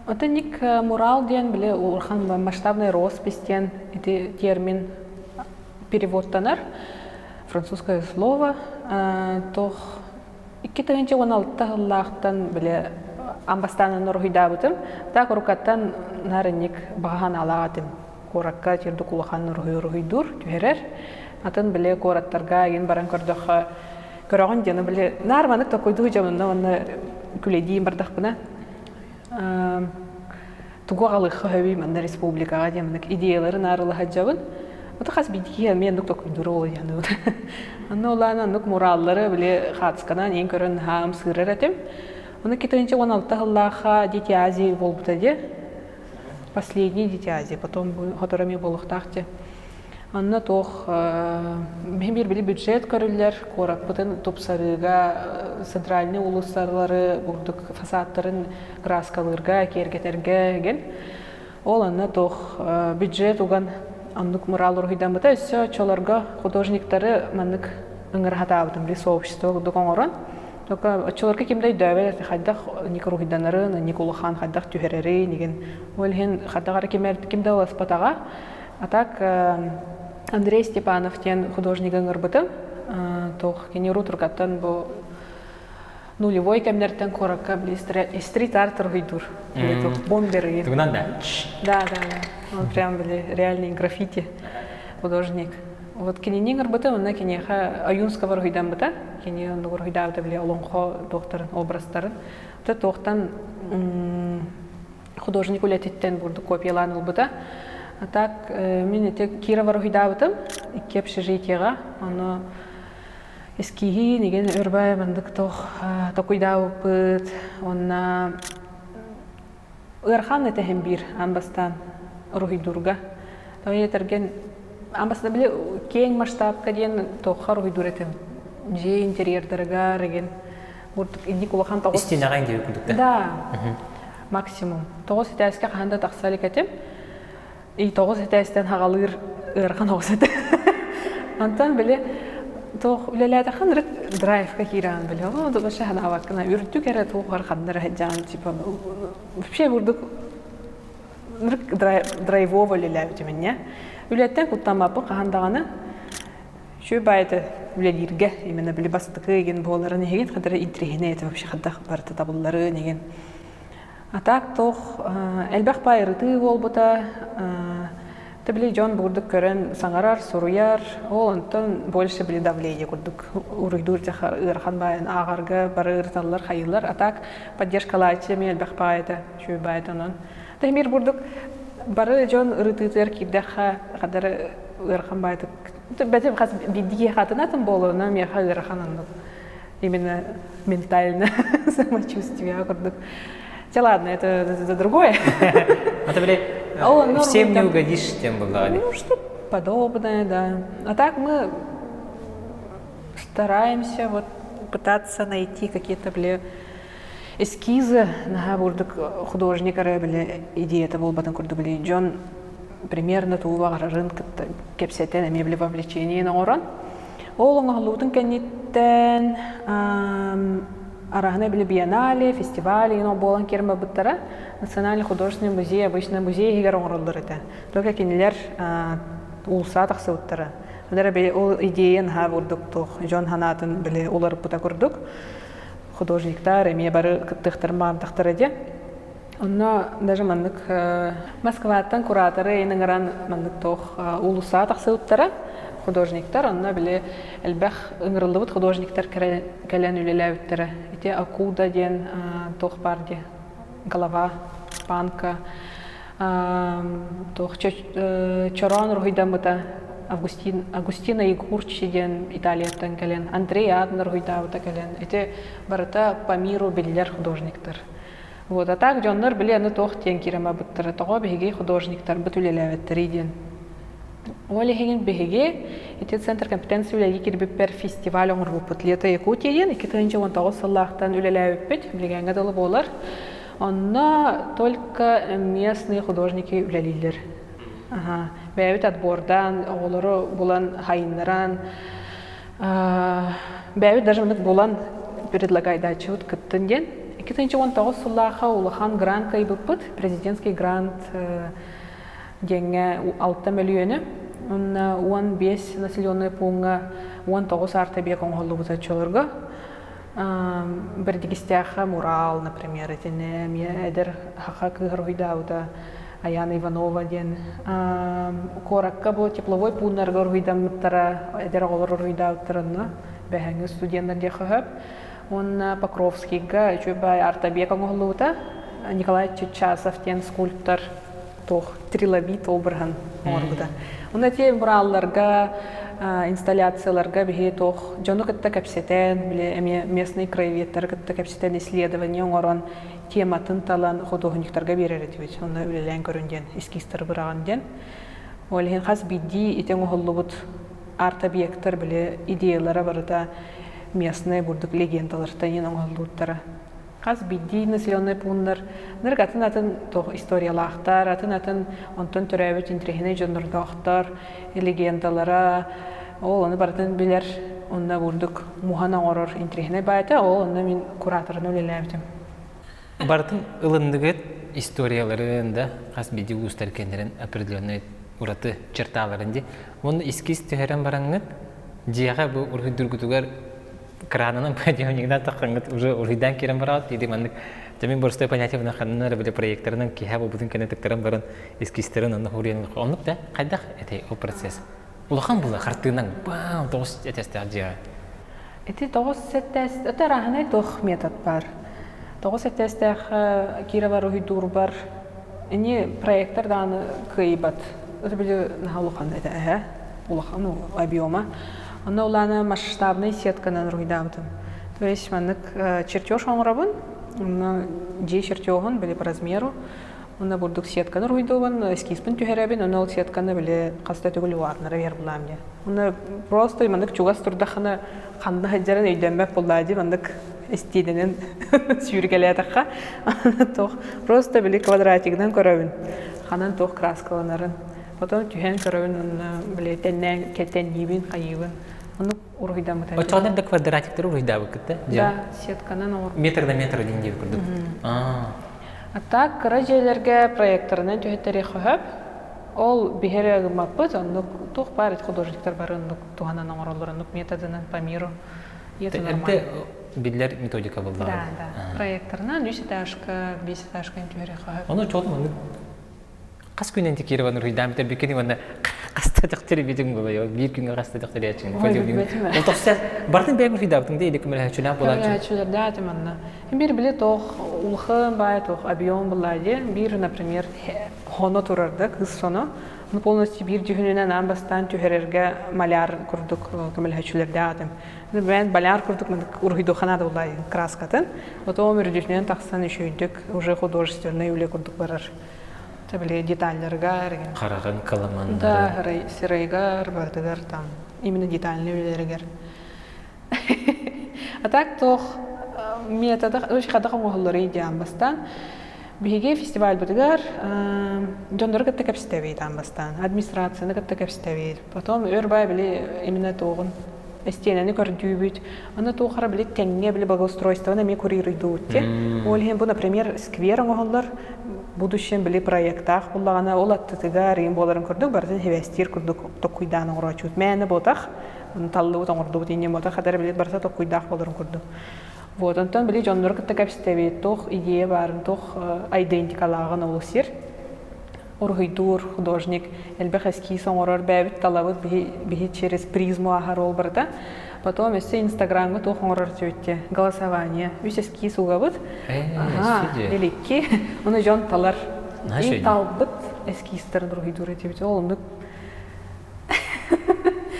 Отонник мурал диэн били улахан масштабный роспись диэн ити термин переводтанар. Французское слово. Тох 2016 сыллаахтан били амбастаанын уруһуйдаабытым. Так уруккаттан нарынник баҕа санаалаах этим. Куоракка тирдик улахан уруһуй уруһуйдуур, түһэрэр. Атын били куораттарга игин баран көрдөххө көрөҕүн диэн били наар маннык токуйдуу дьонунна уонна күлэдиин бардахпына тугу аҕалыахха сөбүй манна республикаҕа диэн маннык идеялары наарылаһадьабын. Ото хас биирдии эмиэ оннук токуйдуур ол диэн Онно улаан оннук мураллары били хаацканан иин көрөн хаам сыырар этим. Ону 2016 сыллаахха Дети Азии буолбута дии. Последний Дети Азии, потом хоторо эмиэ буолуохтаах дии. Онно туох биир били бюджет көрүллэр, куораппытын тупсарыыга, центральный уулуссалары бурдук фасадтарын кырааскалыырга, киэргэтэргэ ген. Ол онно туох бюджет уган оннук мурал уруһуйдаммыта. Өссө оччолорго художниктары маннык ыҥыраһатаабытым били сообщество курдук оҥорон. Только оччолорго ким да өйдөөбөт хайдах ник уруһуйданарын, ник улахан хайдах түһэрэрин игин. Ол иһин хайдах эрэ ким да ыласпатаҕа. А так Андрей Степанов диэн художнигы ыҥырбытым. Туох кини рутургаттан бу нулевой кэмнэртэн куоракка били стрит-арт уруһуйдуур. Бомберы. Тугунан да? Да, да, да. Он прям били реальный граффити художник. Вот кинини ыҥырбытым, онно киниэхэ Ойуунского уруһуйдаммыта. Кини оннук уруһуйдаабыта били олоҥхо туохтарын, образтарын. Туохтан художник үлэтиттэн бурдук копиялаан ылбыта. А так мин ити Кирова уруһуйдаабытым икки общежитиеҕа. Ону эскиһи нигин өрбай мандык тох токуйдаабыппыт. Онна ыарахан этэһин биир аан бастаан уруһуйдуурга. Тоҕо этэрген аан бастаан били киэҥ масштабка диэн туохха уруһуйдуур этим. Дьиэ интерьердарыгар игин Бурдук инник улахан тоҕус Истинэҕэҥ диэбит курдук да? Да. Максимум. Тоҕус этээскэ хаһан да тахса илик этим. И тоҕус этээстэн хаҕалыыр ыарахан оҕус этэ. Онтон били туох үлэлээтэххин ырык драйвка киирэҕин били оо вообще ханаабаккына үрдүк эрэ туох ханна эрэ сылдьаҕын типа вообще бурдук ырык драйвово үлэлээбитим инньэ. Үлэттэн куттаммаппын хаһан даҕаны Үчүгэй баайыта үлэлииргэ именно били бастакы игин буоларын иһигин хадара интириэһинэй это вообще хайдах барыта табылларын игин. А так туох элбэх баай ырытыы буолбута ты били дьон бурдук көрөн саҥарар, суруйар, ол онтон больше били давление курдук уруйдуур ыарахан баайын ааҕарга бары ырыталлар, хайыылар. А так поддержкалааччы эмиэ элбэх баайыта, үчүгэй баайыта онон. Тэмир бурдук бары дьон ырытыытыгар киирдэххэ хадара ыарахан баайтык Бэтим хас биирдии хатын атын буолуона миэхэ ыарахан оннук именно ментально самочувствие курдук. Те ладно, это, это другое. Это, блядь, всем не угодишь, тем было. Ну, что подобное, да. А так мы стараемся вот пытаться найти какие-то, бля, эскизы наһаа бурдук художник эрэ били идеята буолбатын курдук били дьон примерно тугу баҕарарын кытта кэпсэтэн эмиэ били вовлечениен оҥорон ол оҥоһуллубутун кэнниттэн араһына били биеннале фестиваль иин буолан киирэн барбыттара национальный художественный музей обычно музей иһигэр оҥороллор этэ только кинилэр уулусса тахсыбыттара били ол идея наһаа курдук туох дьон санаатын били уларыппыта курдук художниктар эмиэ бары кыттыахтарын баҕардахтара диэн. Онно даже маннык Москваттан кураторы ин ыҥыран маннык туох уулуссаҕа тахсыбыттара художниктар. Онно били элбэх ыҥырыллыбыт художниктар кэлэн үлэлээбиттэрэ. Ити Акуда диэн туох баар дии голова, панка. Туох Чороон уруһуйдаммыта Августин, Агустина Егорчи диэн Италияттан кэлэн, Андрей Аднер уруһуйдаабыта кэлэн, ити барыта по миру биллэр художниктар. Вот, а так дьоннор били аны туох диэн киирэн барбыттара, тоҕо биһиги художниктарбыт үлэлээбэттэрий диэн. Ол иһин биһиги ити Центр компетенции үлэлии киирбиппэр фестиваль оҥорбуппут. Лето Якутия диэн 2019 сыллаахтан үлэлээбиппит, билигээҥҥэ дылы буолар. Онно только местные художники үлэлииллэр. Аха. Бэйэбит отбордаан, оҕолору булан, хайыннаран, бэйэбит даже маннык булан предлагайдааччыбыт кыттын диэн. 2019 сыллаахха улахан грант кыайбыппыт, президентский грант диэҥҥэ 6 мөлүйүөнү уонна 15 населенный пууҥҥа 19 арт-объект оҥоһуллубута оччолорго. Бэрдигистээххэ мурал, например, итини эмиэ эдэр саха кыыһа уруһуйдаабыта Аяна Иванова диэн. Куоракка бу тепловой пууннарга уруһуйдаммыттара, эдэр оҕолор уруһуйдаабыттара онно бэһэҥҥи студеннар диэххэ сөп. Уонна Покровскийга үчүгэй арт-объект оҥоһуллубута. Николай Чичасов диэн скульптор туох трилобит обраһын оҥорбута. Онно ити муралларга, инсталляцияларга биһи туох дьону кытта кэпсэтэн, били эмиэ местный краеведтары кытта кэпсэтэн исследование оҥорон, тематын талан худуоһунньуктарга биэрэр этибит. Онно үлэлээн көрүн диэн, эскизтары быраҕан диэн. Ол иһин хас биирдии ити оҥоһуллубут арт-объектар били идеялара барыта местный бурдук легендалартан иэн оҥоһуллубуттара. Хас биирдии населенный пууннар нырык атын-атын туох историялаахтар, атын-атын онтон төрөөбүт интэриэһинэй дьоннордоохтор, легендалара, ол ону барытын билэр, онно бурдук муһан оҥорор интэриэһинэй баайта, ол онно мин кураторынан үлэлээбитим. Барытын ылынныгыт историяларын да хас биирдии улуустар кэннэрин определенный ураты черталарын ди. Уонна эскиз түһэрэн бараҥҥыт дьиэҕэ бу уруһуйдургутугар кранынан подъемнигынан таххаҥҥыт уже уруһуйдаан киирэн бараҕыт или маннык мин боростой понятие бына ханна эрэ били проекторынан киһи буолбутун кэннэ тыктаран баран эскизтэрин онно хуруйан оннук да хайдах этэй ол процесс улахан була хартыынан бам тоҕус этээстээх дьиэҕэ Ити тоҕус этээс это арааһынай туох метод баар. Тоҕус этээстээх Кирова уруһуйдуурбар ини проектор даҕаны кыайбат. Это били наһаа улахан этэ эһэ улахан объема. Онно улаана масштабнай сетканан уруһуйдаабытым. То есть маннык чертеж оҥоробун, онно дьиэ чертеһун били по размеру, онно бурдук сетканы уруһуйдуубун, эскизпин түһэрэбин, онно ол сетканы били хас да төгүл улаатынара биэр булаам диэн. Онно просто маннык чугас турдаххына ханна сылдьарын өйдөммөт буоллаа дии маннык истиэнэнэн сүүргэлээтэххэ туох просто били квадратигынан көрөбүн ханан туох краскаланарын потом түһэн көрөбүн уонна били тэннээн тэнниибин хайыыбын оннук уруһуйдаммыта Оччоҕо да квадратиктары уруһуйдаабыккыт да? Да, сетканан оҥорбут. Метр на метр один диэбит курдук. А так кыра дьиэлэргэ проекторынан түһэттэриэххэ сөп. Ол биһири гыммаппыт, оннук туох баар ити художниктар бары оннук туһанан оҥороллор, оннук методынан по миру. И это нормально. биллэр методика буоллаҕа. Да, да. Проекторынан үс этажка, биэс этажка түһэриэххэ сөп. Ону чуолан маннык хас күнүн Кированы уруһуйдаан бүтэрбиккин уонна хаста төхтөрү бүтүн буолуо биир күҥҥэ хаста төхтөрү Ол тохсус бартын бэйэм уруһуйдаабытыҥ да или көмөлөһөөччүлээх буолааччы. Көмөлөһөөччүлэрдээх манна. Биир били туох улахан баай туох объем булла дии. Биир, например, хоно турар да кыыс соно. Ну полностью биир дьүһүнүнэн аан бастаан түһэрэргэ маляр курдук көмөлөһөөччүлэрдээх этим. Бэйэн маляр курдук уруһуйдуохха наада буолла краскатын. Потом үрдүнэн тахсан үчүгэйдик уже художественный үлэ курдук барар. Били деталларыгар хараҕын кыламаннары да сырайыгар барытыгар там именно детальный үлэлэригэр а так туох метода хайдах оҥоһулларый диэн бастаан биһиги фестивальбытыгар дьоннору кытта кэпсэтэбит аан бастаан администрацияны кытта кэпсэтэбит потом өр бай били именно туоҕун истиэнэни көрдүүбүт Аны туох эрэ били тэҥҥэ били благоустройствоны эмиэ курируйдуубут те. Ол иһин бу, например, сквер оҥоһуллар будущем били проектаах буллаҕына ол аттытыгар иин буоларын курдук барытын хибэстиир курдук токкуйдаан оҥорооччубут. Мээнэ буотах, таллыбыт оҥордубут иннин буотах, хатара били барыта токкуйдаах буоларын курдук. Вот, онтон били дьоннору кытта кэпсэтэбит, туох идея баарын, туох айдентикалааҕын ол сир. Уруһуйдуур художник элбэх эскиз оҥорор бэйэбит талабыт биһи, биһи через призму ааһар ол барыта. Потом өссө инстаграмҥа туох оҥорор диэбитте голосование. Үс эскиз угабыт. Ага, или икки. Ону дьон талар. И талбыт эскизтарын уруһуйдуур этибит. Ол оннук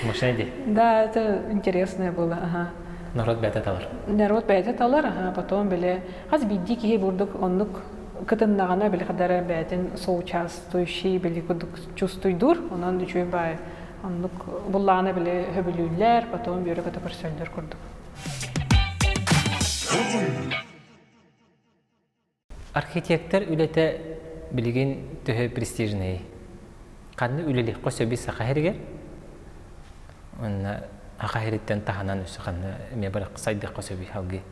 Мощная идея. Да, это интересное было, ага. Народ бэйэтэ талар. Народ бэйэтэ талар, ага, потом били хас биирдии киһи бурдук оннук кытыннаҕына били хадара бэйэтин соучаствующий били курдук чувствуйдуур, онон үчүгэй баай оннук буллаҕына били хөбүлүүллэр, потом үөрэ көтө көрсөллөр курдук. Архитектор үлэтэ билигин төһө престижнэй? Ханна үлэлиэххэ сөбүй саха сиригэр? Уонна саха сириттэн таһынан өссө ханна эмиэ барах сайдыахха сөбүй салгыы?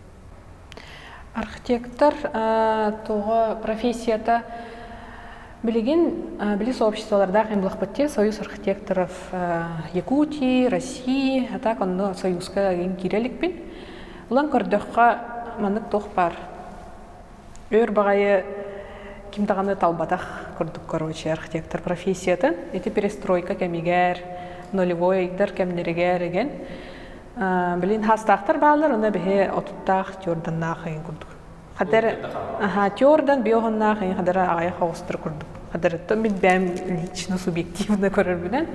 Архитектор тоҕо профессията билигин били сообществолардаах эмблахпыт те Союз архитекторов Якутии, России, а так онно союзка киирэ иликпин. Ылан көрдөххө маннык туох баар Өр баҕайы ким даҕаны талбатах курдук короче архитектор профессиятын ити перестройка кэмигэр нулевойдар кэмнэригэр эгэн билин хаастаахтар бааллар онно биһи отуттаах тёрданнаах ыйын курдук хадэр аха тёрдан биоһоннаах ыйын хадара аҕайах оҕустар курдук хадэрыттан мин бэйэм лично субъективно көрөрбүнэн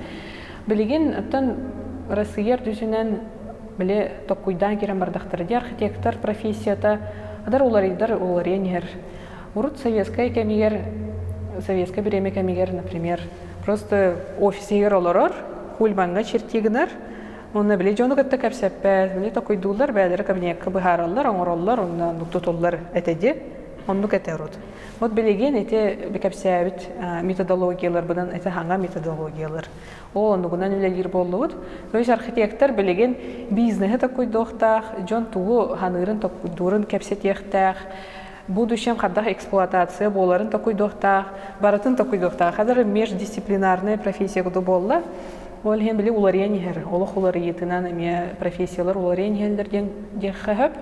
билигин оттон Россия үрдүнэн били токкуйдаан киирэн бардахтара дии архитектор профессията адар уларыйдар уларыйан иһэр урут советскай кэмигэр советскай бириэмэ кэмигэр например просто офисигэр олорор кульмаҥҥа чертии гынар уонна били дьону кытта кэпсэппэт били токуйдууллар бэйэлэрэ кабинекка быһаараллар оҥороллор онно оннук тутуллар этэ дии оннук этэ урут вот билигин ити кэпсээбит методологияларбынан ити хаҥа методологиялар Ол оннугунан үлэлиир буоллубут. То есть архитектор билигин бизнеһи токуйдуохтаах, дьон тугу ханыырын токуйдуурун кэпсэтиэхтээх, будущем хайдах эксплуатация буоларын токуйдуохтаах, барытын токуйдуохтаах. Хадыр междисциплинарная профессия куду буолла. Ол иһин били уларыйан иһэр, олох уларыйыытынан эмиэ профессиялар уларыйан иһэллэр диэн диэххэ сөп.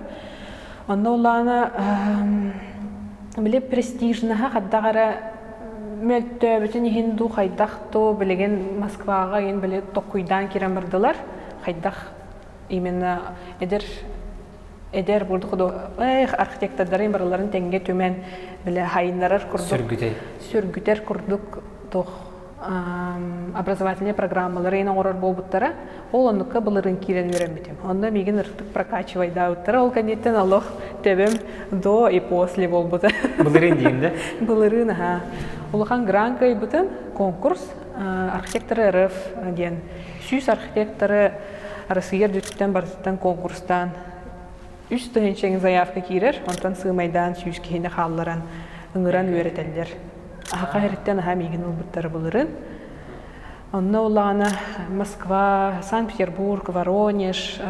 Онно улаана били престижнаһа хайдах эрэ мөлтөөбүтүн иһин дуу хайдах дуу билигин Москваҕа иһин били токкуйдаан киирэн бардылар хайдах именно эдэр эдэр бурдук эх архитектордарын барыларын тэҥҥэ түмэн били хайыннарар курдук сүргүтэр сүргүтэр курдук туох образовательнай программалары оҥорор буолбуттара. Ол оннукка былырыын киирэн үөрэммитим. Онно миигин ырытык прокачивайдаабыттара. Ол кэнниттэн олох төбөм до и после буолбута. Былырыын диин да? Былырыын, аха. Улахан грант кыайбытым, конкурс архитекторы РФ диэн. 100 архитекторы Россия үрдүттэн барытыттан конкурстаан үс тыһыынчаҥ заявка киирэр, онтон сыымайдаан 100 киһини хаалларан ыҥыран үөрэтэллэр. Аһаха иһиттэн аһа миигин ылбыттара былырын. Онно улаҕана Москва, Санкт-Петербург, Воронеж,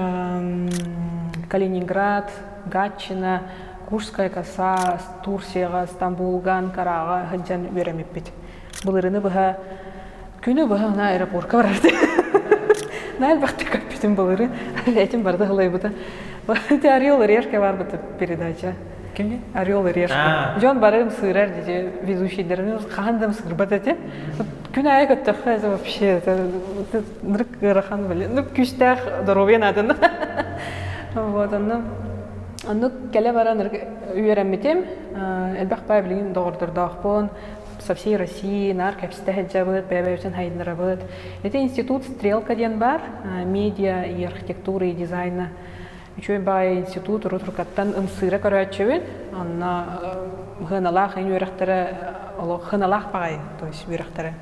Калининград, Гатчина, Курская коса, Турцияҕа, Стамбулга, Анкараҕа сылдьан үөрэммиппит. Былырыны быһа күнү быһа ына аэропортка барарды. На элбэхтик көппүтүм былыры. Этим барда ылайбыта. Ити Орел и Решка барбыта передача. Ким Орел и Решка. Дьон бары ымсыырар дии ведущийдерин хаһан да ымсыырбат этим. Күн аайы көттөххө это вообще это нырык ыарахан били. Ну күүстээх здоровье наадын. Вот онно оннук кэлэ баран үөрэммитим. Элбэх баай билигин доҕордордоохпун со всей России наар кэпсэтэ сылдьабыт, бэйэ-бэйэбитин сайыннарабыт. Ити институт «Стрелка» диэн баар, медиа и архитектура и дизайна үчүгэй баайы институт урут-уруккаттан ымсыыра көрөөччүбүн. Онно хыаналаах ин үөрэхтэрэ олох хыаналаах баҕайы, то есть үөрэхтэрэ.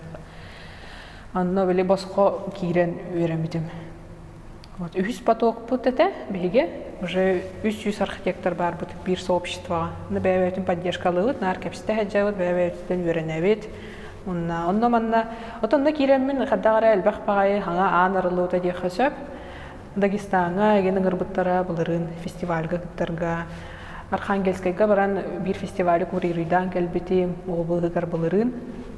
Онно били босхо киирэн үөрэммитим. Вот үһүс потокпут этэ биһиги уже 300 архитектор баарбыт биир сообществоҕа. Онно бэйэ-бэйэбитин поддержкалыыбыт, наар кэпсэтэ сылдьабыт, бэйэ-бэйэбититтэн үөрэнэбит. Онно онно манна вот онно киирэммин хайдах эрэ элбэх баҕайы хаҥа аан арыллыбыта диэххэ сөп. Дагестаҥҥа игин ыҥырбыттара былырыын фестивальга кыттарга. Архангельскайга баран биир фестивали курируйдаан кэлбитим, ол быыһыгар былырыын.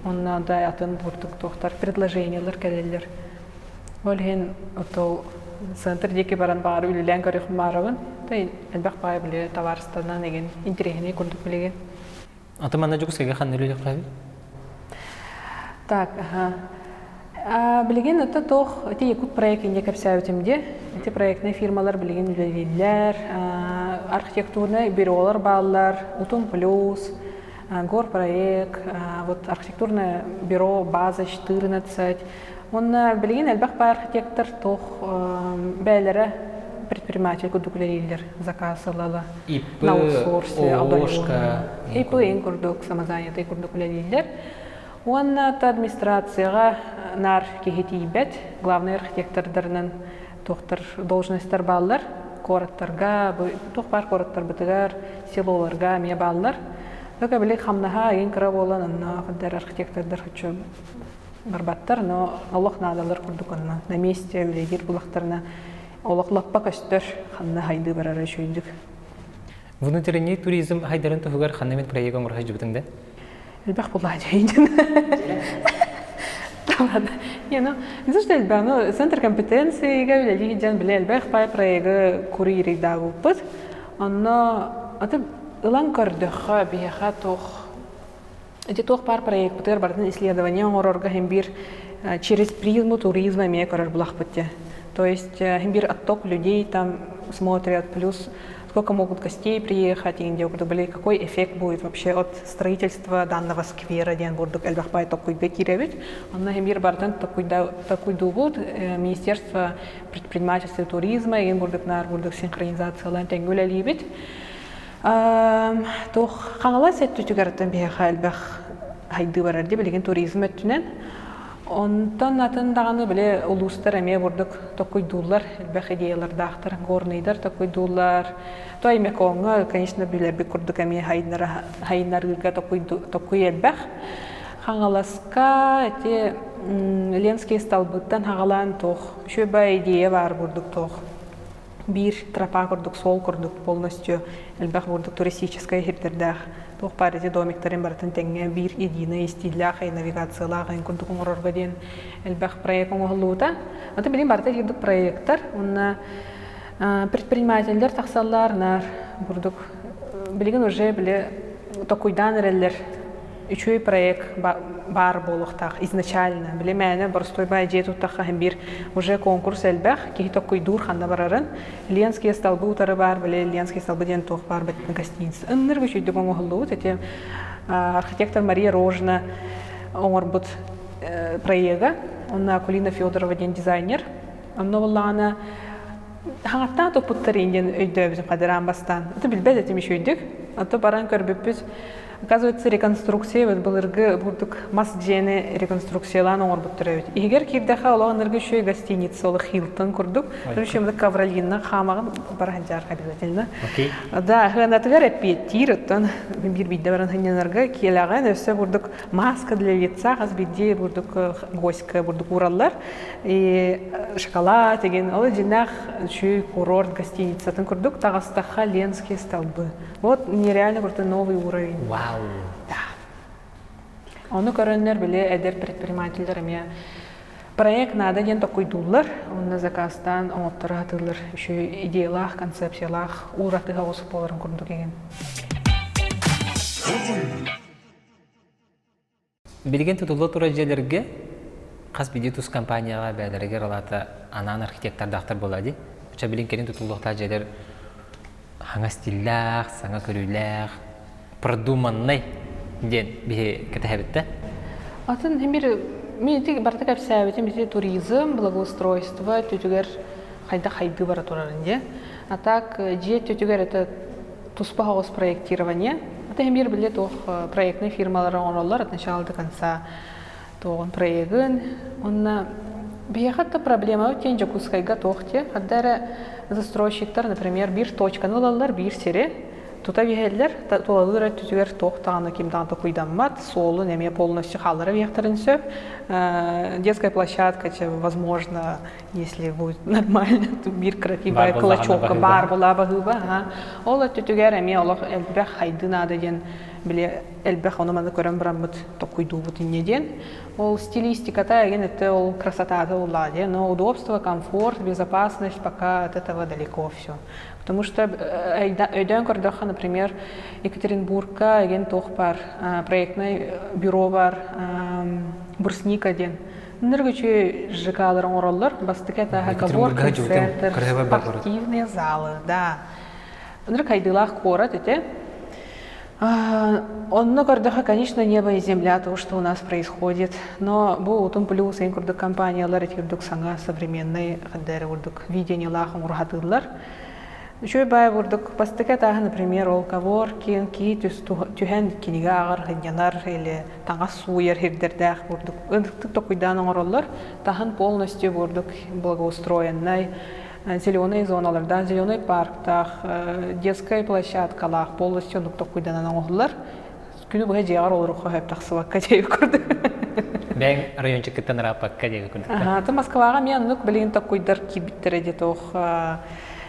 Онно да атын бурдук туохтар предложениелар кэлэллэр. Ол иһин отол центр диэки баран баҕар үлэлээн көрүөхпүн баҕарабын. Элбэх баҕайы били табаарыстанан игин интэриэһинэй курдук билигин. Аты манна Дьокуускайга ханна үлэлиэххэ Так, аха. Билигин это туох ити Якут проект инде кэпсээбитим дии. Ити проектнай фирмалар билигин үлэлииллэр. Архитектурнай бюролар бааллар, Утум плюс. Горпроект, вот архитектурное бюро «База 14». Уонна билигин элбэх баар архитектор туох бэйэлэрэ предприниматель курдук үлэлииллэр заказ ылала ИП, на аутсорсе, ООшка. ИП ин курдук самозанятый курдук үлэлииллэр. Уонна администрацияҕа наар киһи тиийбэт, главный архитектордарынан туохтар должностар бааллар. Куораттарга, туох баар куораттарбытыгар, селоларга эмиэ бааллар. Только били хамнаһа ыйын кыра буолан онно хандар архитектордар хочу барбаттар, но олох наадалар курдук онно на месте үлэлиир булахтарына олох лаппа көстөр ханна хайдыы барара үчүгүйдүк. Внутренний туризм хайдарын туһугар ханна эмит проект оҥоро сылдьыбытыҥ да? Элбэх буллаа дьайдын. Не, ну, не то, что элбэх, ну, центр компетенцияга үлэлии дьон биле элбэх пай проегы куририйдаабыппыт. Онно аты ылан көрдөххө биһиэхэ туох ити туох баар проекпытыгар барытын исследование оҥорорго иһин биир через призму туризма эмиэ көрөр булахпыт дии. То есть иһин биир отток людей там смотрят, плюс сколько могут гостей приехать, и где были, какой эффект будет вообще от строительства данного сквера диэн бурдук элбэх бай токуйга киирэбит. Онно иһин биир барытын токуйдуубут Министерство предпринимательства и туризма игин бурдук наар бурдук синхронизациялаан тэҥҥэ үлэлиибит. Туох Хаҥалас өттүтүгэр биһиэхэ элбэх хайдыы барар дии билигин туризм өттүнэн. Онтон атын даҕаны били улуустар эмиэ бурдук токуйдууллар, элбэх идеялардаахтар, горныйдар токуйдууллар. То Аймекоҥҥа, конечно, билэрбит курдук эмиэ хайыннарыырга токуй элбэх. Хаҥаласка ити Ленские столбыттан хаҕалаан туох үчүгэй идея баар бурдук туох биир тропа курдук, суол курдук полностью элбэх бурдук туристическай сирдэрдээх туох баар ити домиктарын барытын тэҥҥэ биир единый стиллээх навигациялаах эн курдук оҥорорго диэн элбэх проект оҥоһуллубута. Аты билин барыта курдук проекттар уонна предпринимателлэр тахсаллар наар бурдук билигин уже били токуйдаан эрэллэр үчүгэй проект баар буолуохтаах изначально. Били мээнэ боростуой баай дьиэ туттахха иһин биир уже конкурс элбэх, киһи токкуйдуур ханна барарын. Ленские столбы утары баар, били Ленские столбы диэн туох баар гостиница. Ынныргы үчүйдүк оҥоһуллубут. Ити архитектор Мария Рожина оҥорбут проега. Онно Акулина Федорова диэн дизайнер. Онно буоллаҕына хаҥаттаан туппуттар диэн өйдөөбүтүм хадыраан бастаан. Это билбэт этим үчүйдүк. Ото баран көрбүппүт Оказывается, реконструкция эбит былыргы бурдук мас дьиэни реконструкциялаан оҥорбуттар эбит. Иһигэр киирдэххэ олох ыныргы үчүгэй гостиница ол Хилтон курдук. Причем ковролинна хаамаҕын бара сылдьар обязательно. Да, хыанатыгар эппиэттиир оттон биир биирдэ баран сынньанарга киэлэҕин өссө бурдук маска для лица хас биирдии бурдук госька бурдук уураллар. И шоколад деген ол дьиҥнээх үчүгэй курорт гостиницатын курдук таҕыстахха Ленские столбы. Вот нереально крутой новый уровень. Вау. Да. Ону көрөннөр били эдэр предпринимателлэр эмиэ проект надо диэн токуйдууллар, онно заказтаан оҥотторо сатыыллар үчүгэй идеялаах, концепциялаах ууратыһа оҕус буоларын курдук игин. Билигин тутулла турар дьиэлэргэ хас биирдии тус компанияҕа бэйэлэригэр алаата анаан архитектордаахтар буолаа дии. Оччо билин кэлин тутуллуохтаах дьиэлэр саҥа стиллээх, саҥа көрүүлээх, продуманнай диэн биһи кэтэһэбит да. Атын мир мин ити барыта кэпсээбитим ити туризм, благоустройство өттүтүгэр хайдах хайдыы бара турарын дии. А так дьиэ өттүтүгэр это туспа соҕус проектирование. Это эмиэ били туох проектный фирмалары оҥороллор от начала до конца туоҕун проегын. Онно биһиэхэ да проблема диэн Дьокуускайга туох диэ. Ханна эрэ застройщиктар, например, биир точканы ылаллар, биир сири тута биһэллэр, тулалыыр өттүтүгэр туох даҕаны ким даҕаны токуйдаммат, суолун эмиэ полностью хааллара биһиэхтэрин сөп. Детская площадка, возможно, если будет нормально, биир красивая клочокка баар була баһыыба. Ол өттүтүгэр эмиэ олох элбэх хайды наада диэн били элбэх ону маны көрөн бараммыт токуйдуубут инньэ диэн. Ол стилистиката эгин это ол красотата улаа диэн, но удобство, комфорт, безопасность пока от этого далеко все. Потому что өйдөөн көрдөххө, например, Екатеринбургка эгин туох бар проектный бюро бар Брусника диэн Ныргычы ЖК-лар оҥороллор. Бастакы этааһа коворкинг центр, спортивные залы, да. Ынырык хайдыылаах куорат ити. Онно көрдөхө, конечно, небо и земля то, что у нас происходит. Но бу утун плюс эн курдук компаниялар ити курдук саҥа современный хаддары курдук видениелаах оҥоруһатыыллар. Үчүгэй баай курдук бастакы этааһы, например, ол коворкинг, кии түһэн кинигэ ааҕар, сынньанар или таҥас сууйар сирдэрдээх курдук ынтык токуйдаан оҥороллор. Таһын полностью курдук благоустроеннай зеленый зоналардаах, зеленый парктаах, детскай площадкалаах полностью оннук токуйданан оҥоһуллар. Күнү быһа дьиэҕэр олоруохха сөп тахсыбакка диэби курдук. Бэйэҥ райончиккыттан ырааппакка диэби курдук. Аха, то Москваҕа эмиэ оннук билигин токуйдар киирбиттэрэ дии туох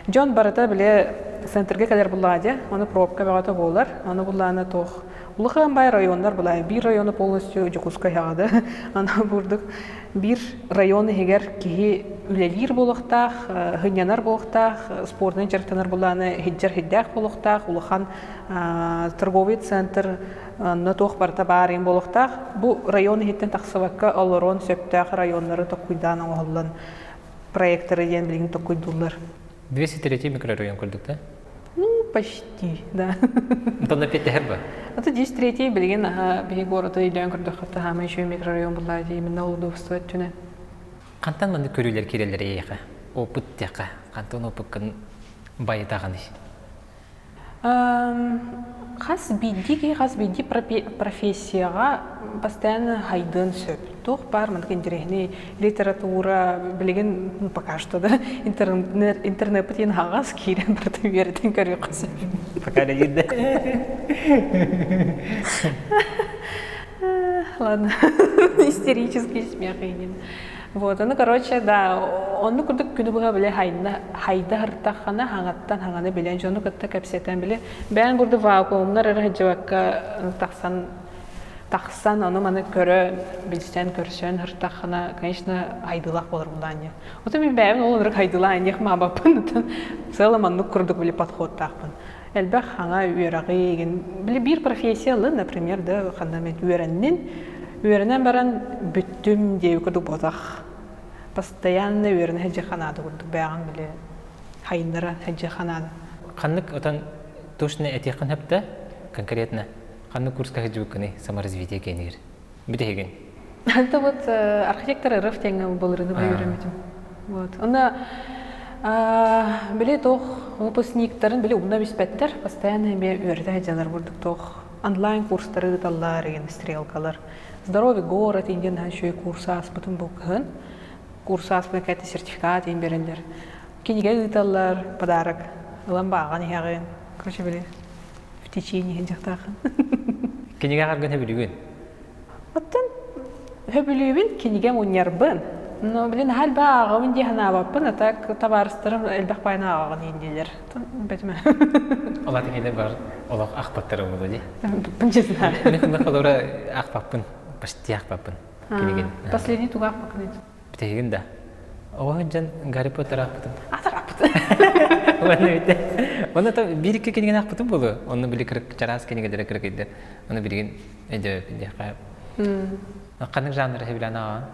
дьон барыта били центргэ кэлэр буллаҕа дии, ону пробка бөҕөтө буолар, ону буллаҕына туох улахан бай районнар булаа биир району полностью Дьокуускай да аны бурдук биир район иһигэр киһи үлэлиир буолуохтаах, сынньанар буолуохтаах, спортунан дьарыктанар булааны сылдьар сирдээх буолуохтаах, улахан торговый центр онно туох барыта баар им буолуохтаах. Бу район иһиттэн тахсыбакка олоруон сөптөөх районнары токуйдаан оҥоһуллан проекторы диэн билигин токуйдууллар. 203 микрорайон курдук да? Ну, почти, да. Онтон опять ба? Это 203 билигин аха биһи города өйдөөн көрдөххө таһаама еще микрорайон буллаа дии именно удобство өттүнэн. Хантан маннык көрүүлэр киирэллэр эйиэхэ? Опыт диэххэ, хантан опыккын байытаҕыный? Хас биирдии киһи хас биирдии профессияҕа постоянно хайдыан сөп. Туох баар маннык интэриэһинэй литература билигин ну, пока что да интернет интернеппит иһин аһаҕас киирэн барытын үөрэтэн көрүөххэ сөп. Пока да да. Ладно, истерический смех иһин. Вот, ну, короче, да, онну курдук күнү быһа били хайда хайда һыртаххана хаҥаттан хаҥаны билэн дьону кытта кэпсэтэн били бэйэн курдук вакуумнар эрэ сылдьыбакка тахсан тахсан ону маны көрө билсэн көрсөн һыртаххана конечно хайдылаах буолар булаанньа Ото мин бэйэбин ол ынырык хайдылаан диэх маабаппын в целом оннук курдук били подходтаахпын элбэх хаҥа үөрэҕи игин били биир профессия ылын например да ханна эмит үөрэннин үөрэнэн баран бүттүм диэби курдук буотах постоянно үөрэнэ сылдьыахха ханаада курдук бэйэҕин били хайыннара сылдьыахха ханаада Ханнык отон точно этиэххин сөптө конкретно ханнык курска сылдьыбыккыный саморазвитие кэнигэр Бүтэһигин. Это вот архитектор РФ диэҥҥэ былырыыны үөрэммитим. Вот. Онно били туох выпускниктарын били умна биспэттэр, постоянно эмиэ үөрэтэ сылдьаллар курдук туох онлайн курстары ыыталлар деген стрелкалар. Здоровый город диэн үчүгэй курс ааспытым бу кыһын. Курс ааспыт кэти сертификат иин берэллэр. Кинигэ ыыталлар, подарок. Ылан бааҕан иһэҕин. Короче, били в течение сылдьахтааххын. Кинигэ харгын сөбүлүүгүн? Оттон сөбүлүүбүн кинигэ мунньарбын. Но, блин, наһаа элбэх ааҕабын дии санаабаппын, а так табаарыстарым элбэх баайын ааҕаҕын иин дииллэр. Бэтимэ. Ол аты киһилэр бар олох ахпаттара буолуо дии. Не знаю. Мен холобура аахпаппын, почти аахпаппын кинигин. Последний тугу аахпаккын Бүтэгин да. Оҕо сылдьан Гарри Поттер аахпытым. Аахпытым. Уонна бүтэ. Уонна то биир икки кинигини аахпытым буолуо. Онно били кырык чараас кинигэлэрэ кырыкыйда. Ону билигин өйдөөбөппүн диэххэ. Ханнык жанры сөбүлээн ааҕаҕын?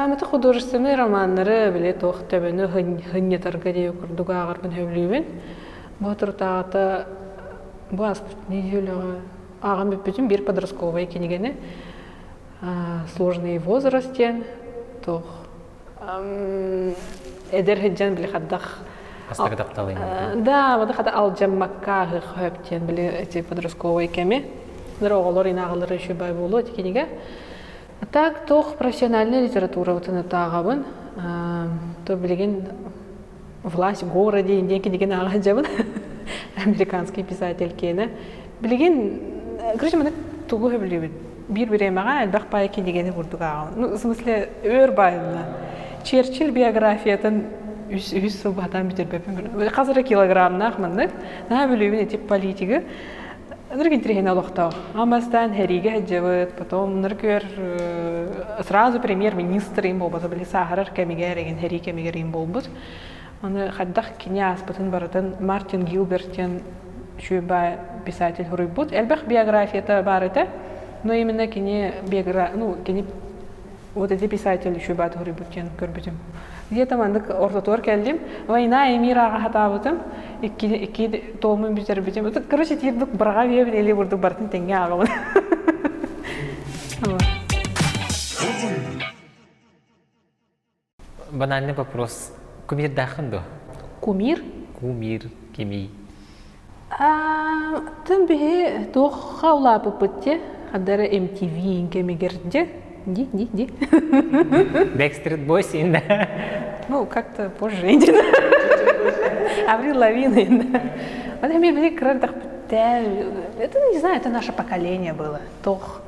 Маты художественный романнары били туох төбөнү хынньатарга диэби курдук ааҕарбын сөбүлүүбүн. Бу туртааҕыта бу ааспыт неделяҕа ааҕан бүппүтүм биир подростковай кинигэни сложный возраст диэн туох эдэр сылдьан били хаддах Бастакы таптал Да, вот хата алдьаммакка хөп диэн били эти подростковый кэми. Ныр оҕолор инааҕалары еще бай буолуо ити кинигэ. Так туох профессиональная литература утаны тааҕабын. То билигин «Власть в городе» диэн кинигэни ааҕа сылдьабын. Американский писатель киэнэ. Билигин, короче, маны тугу сөбүлүүбүн. Биир бириэмэҕэ элбэх баай кинигэни курдук ааҕабын. Ну, в смысле, өр баайынна. Черчилль биографиятын үс, үс сыл баһатаан бүтэрбэппин. Хас эрэ килограммнаах маннык. Наһаа бүлүүбүн ити политигы. Ынырык интириэһинэй олохтоох. Аан бастаан сэриигэ сылдьабыт, потом ынырык өр сразу премьер-министр им буолбата, били сааһырар кэмигэр эгин сэрии кэмигэр им буолбут. Аны хайдах кини ааспытын барытын Мартин Гилберт диэн үчүгэй писатель суруйбут. Элбэх биографията баар этэ, но именно кини биогра... ну, кини вот эти писатель үчүгэй суруйбут диэн көрбүтүм. Где-то маннык ортотугар кэллим. Война и мир ааҕа сатаабытым. Икки, икки туомун бүтэрбитим. Короче, тиирдик быраҕа биэбин или бурдук барытын тэҥҥэ ааҕабын. Банальный вопрос. Кумирдааххын дуо? Кумир? Кумир кимий? Тым биһи туохха улааппыппыт те хадара MTV кэмигэр де ди ди ди Backstreet Boys инде. Ну, как-то позже индин. Аврил Лавин инде. Вот мен били Это, не знаю, это наше поколение было. Тох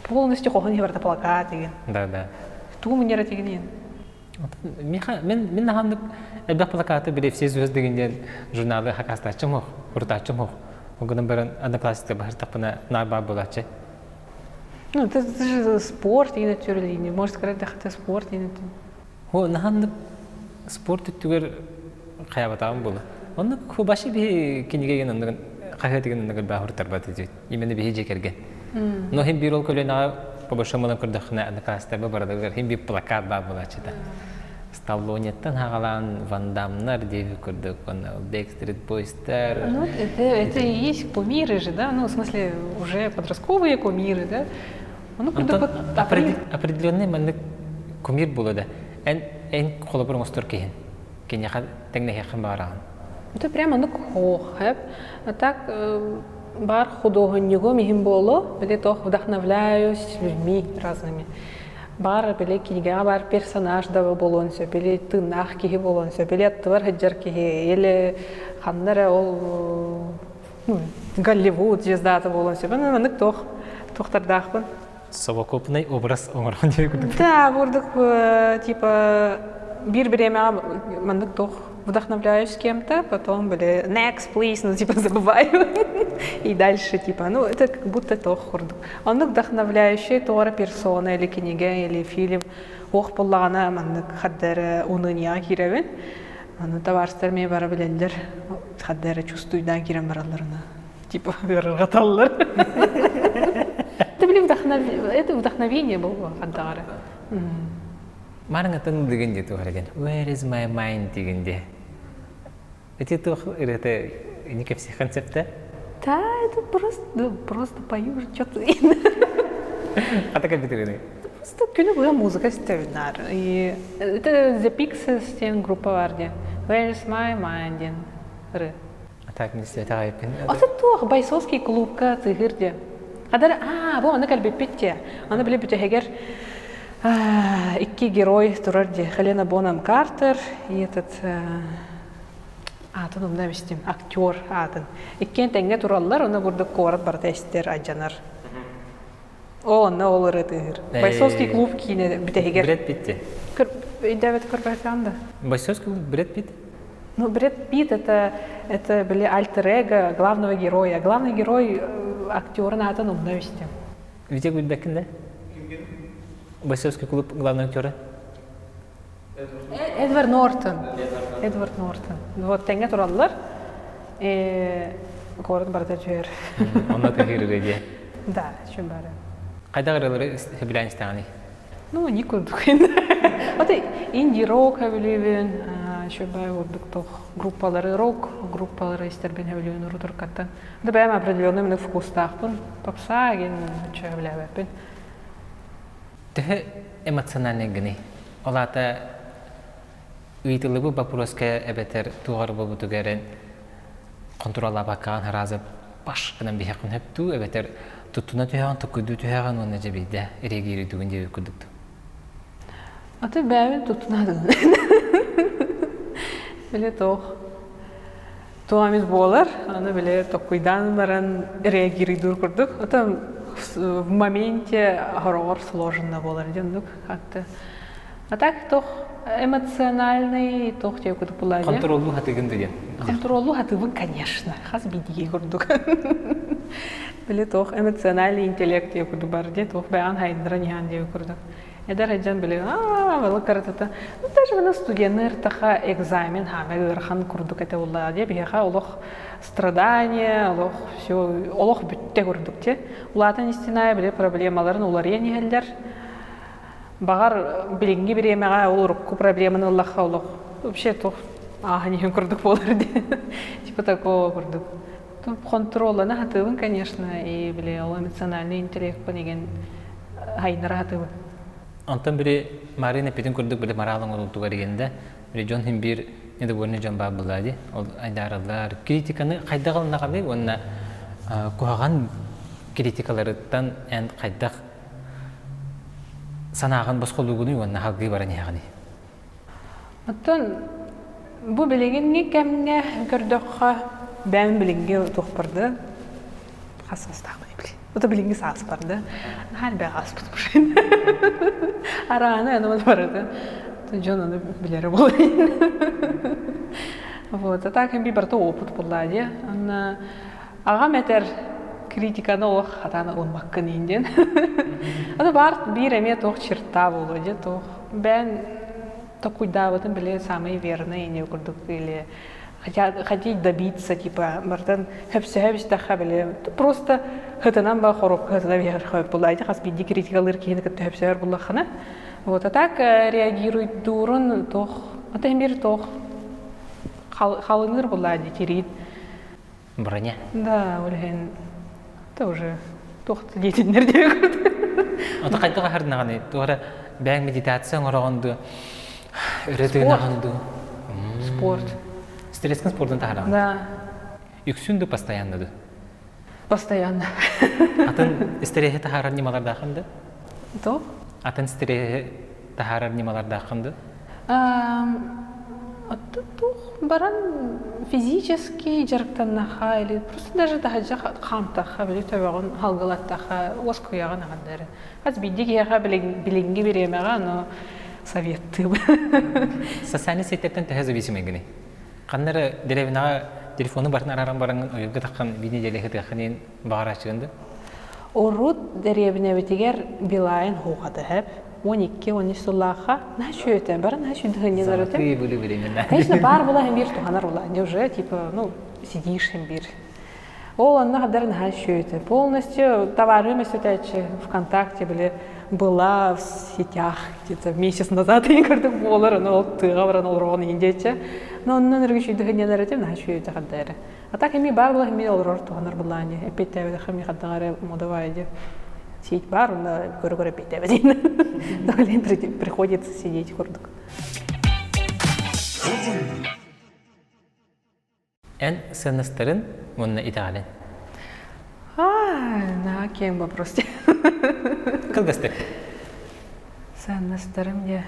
полностью хохон барта плакат деген. Да, да. Туу мунера тигинин. Мен мен нахамдык элбэх плакаты биле все звезды деген журналы хакастачым ох, уртачым ох. Огынан баран одноклассникта баһыртаппына нар буолааччы. Ну, это, это же спорт деген түрі Можно сказать, да, это спорт деген. Хо нахамдык спорт түгер хаябатаҕым буолла. Онно хубаши биһи кинигэ оннугун хаһыат деген оннугун баһыртарбат диэт. Именно биһи дьиэ кэргэн. Но хим биир ол көлүөнэҕэ по большому ылан көрдөххүнэ одноклассниктарба барыларыгар хим биир плакат баар буолааччыта. Сталлонеттан хаҕалаан Ван Дамнар диэби курдук, уонна Backstreet Boys'тар. Ну, это, это и есть кумиры же, да? Ну, в смысле, уже подростковые кумиры, да? Ну, Онтон определенный маннык кумир буолуо да. Эн эн холобур оҥостор киһин. Киниэхэ тэҥнэһиэххин баҕараҕын. Это прямо ну хоһ А так бар худуоһунньугум иһин буолуо, били туох вдохновляюсь людьми разными. Бар били кинигэҕэ бар персонаж да буолуон сөп, или тыыннаах киһи буолуон сөп, или аттыбар сылдьар киһи, или ханна эрэ ол ну, Голливуд звездата буолуон сөп. Маннык туох туохтардаахпын. Совокупный образ оҥорон диэки курдук. Да, курдук типа биир бириэмэҕэ маннык туох вдохновляюсь кем-то, потом были next, please, ну типа забываю. И дальше типа, ну это как будто туох курдук. Оннук вдохновляющий туора персона или кинигэ или фильм ох буоллаҕына маннык хаддары уныньяҕа киирэбин. Аны табаарыстар эмиэ бара билэллэр хаддары чувствуйдаан киирэн баралларына типа ыарырҕаталлар. Это были вдохнов... это вдохновение было хаддагары. Марыңатын деген де туох эрген Where is my mind деген де. Эти туох ырыата не кэпсиэх концепте? Да, это просто, ну, просто пою что-то. Ата кэлбит Просто күнү быһа музыка истэбин И это The Pixies диэн группа бар диэн. Where is my mind диэн ыры. Так, не светаайпин. Ата туох бойцовский клубка тыгыр де. Адар аа бу аны кэлбиппит те. Аны биле бүтэһигэр икки герой турар де. Хелена Бонам Картер и этот аатын умна истим актер аатын. Иккиэн тэҥҥэ тураллар, оны бурдук куорат барыта истер айдьанар. О, онно ол ырытыыр. Бойцовский клуб киинэ бүтэһигэр. Бред Питти. Өйдөөбөт көрбөтөм да. Бойцовский клуб Бред Питт? Ну, Бред Питт это, это были альтер-эго главного героя. Главный герой актерын аатын умна истим. Витя билбэккин да? Бойцовский клуб главный актера? Эдвард Нортон. Эдвард Нортон. Вот тэҥҥэ тураллар. Куорат барыта түһэр. Онно тыһыырыр дии. Да, чем бары. Хайдах ырыалары сөбүлээн истэҕиний? Ну, не курдук. Вот инди-рок сөбүлүүбүн, еще ордук тох группалары рок группалары истэрбин сөбүлүүбүн урутуркаттан. Да бэйэм определенный мин вкустаахпын. Попса ген сөбүлээбэппин. Төһө эмоциональный гыный? Ол аата ыйытыллыбыт боппуруоска эбэтэр туох эрэ буолбутугар эрэн хонтуруоллаабаккаҕын сразу паш гынан биһиэххин сөп дуу эбэтэр туттуна түһэҕин, токкуйдуу түһэҕин уонна дьэ биирдэ реагируйдугун диэбит курдук дуу? Аты бэйэбин туттунаадын. Били туох туох эмит буолар, аны били токкуйдаан баран реагируйдуур курдук. Ото в моменте хороҕор сложно буолар дьоннук хатты. А так туох эмоциональный туох диэ курдук буолаа дии. Хонтуруоллуу хатыгын диэн. Хонтуруоллуу хатыыбын, конечно, хас биирдии курдук. Били туох эмоциональный интеллект диэ курдук бар дии, туох бэйэҕин хайдара ниһаан диэ курдук. Эдэр сылдьан били аа балык каратата. Ну даже мына студеннар таха экзамен хаамай ыарахан курдук этэ буоллаҕа дии. Биһиэхэ олох страдание, олох все олох бүттэ курдук те. Улаатан истинае били проблемаларын уларыйан иһэллэр. Баҕар билиҥҥи бириэмэҕэ ол урукку проблеманы ыллахха олох вообще туох ааһан иһэн курдук буолар диэн. Типа такого курдук. Хонтуруоллана сатыыбын, конечно, и били ол эмоциональный интеллекпын игин хайнара сатыыбын. Онтон били Марина эппитин курдук били морал оҥоруутугар игинде били дьон иһин биир недовольный дьон баар буолла дии. Ол айдаараллар. Критиканы хайдах ылынаҕыный уонна куһаҕан критикаларыттан эн хайдах санааҕын босхолуугунуй уонна салгыы баран иһэҕиний? Оттон бу билигиҥҥи кэмҥэ көрдөххө, бэйэм билиҥҥи туохпар да хас саастаахпын билин. Ото билиҥҥи сааспар да наһаа элбэх ааспыт уже. Арааны аны барыта дьон ону билэрэ буолайын. Вот, а так би барыта опыт буолла дии. Анна аҕам этэр критиканы олох хатаан ылыммаккын иин диэн. Аны баар биир эмиэ туох черта буолуо дии туох бэйэн токуйдаабытын били самый верный не курдук или хотеть добиться типа бартан хөпсөһө бистэххэ били просто хытынан ба хоруопка хытына биһэр хөп буолла хас биирдии критикалыыр киһини кытта хөпсөһөр буллаххына вот а так реагируйдуурун туох ата биир туох халыҥыр буолла дии тириин Броня. Да, ол иһин тоже туох диэтиннэр диэн курдук. Ото хайдах аһарнаҕыный? Туох эрэ бэйэҥ медитация оҥороҕун дуу, өрө тыынаҕын дуу? Спорт. Стресскин спордун таһараҕын? Да. Үксүн дуу, постоянно дуу? Постоянно. Атын стресси таһаарар ньымалардааххын дуу? Туох? Атын стресси таһаарар ньымалардааххын дуу? Туох баран физически дьарыктаннахха или просто даже таһырдьа хаамтахха, били төбөҕүн халгылаттахха уоскуйаҕын аҕанда эрэ. Хас биирдии киһиэхэ билиҥҥи бириэмэҕэ ону советтыыбын. Социальнай сетьтэртэн төһө зависимый Ханна эрэ дэриэбинэҕэ телефону барытын арааран бараҥҥын ойуурга таххан биир нэдиэлэ ыһытыаххын иһин баҕарааччыгын да? Урут дэриэбинэбитигэр Билайн хуухатыһып 12-13 сыллаахха наһаа үчүгэй бары наһаа үчүгэй дыһынньалар этим. Золотые были времена. Конечно, баар була иһин биир туһанар була. Уже типа, ну, сидишь иһин биир. Ол онно хадар наһаа үчүгэй Полностью товары өсөтөөччү ВКонтакте были была в сетях где-то месяц назад я көрдүк буолар, ону ол тыаҕа баран олорон иһин диэччи. Но оннун өргү үчүгэй дыһынньалар этим наһаа үчүгэй хаддары. А так эми баар була эми олорор туһанар булаани. Эппиэттээбэтэх эми хаддаҕа эрэ модовая ди. Сеть бар, онно көрө-көрө эппиэттээбэтин. Блин, приходится сидеть курдук. Эн сыаннастарын уонна итэҕэлин. А, на кем вопрос. Кылгастык. Сыаннастарым диэ.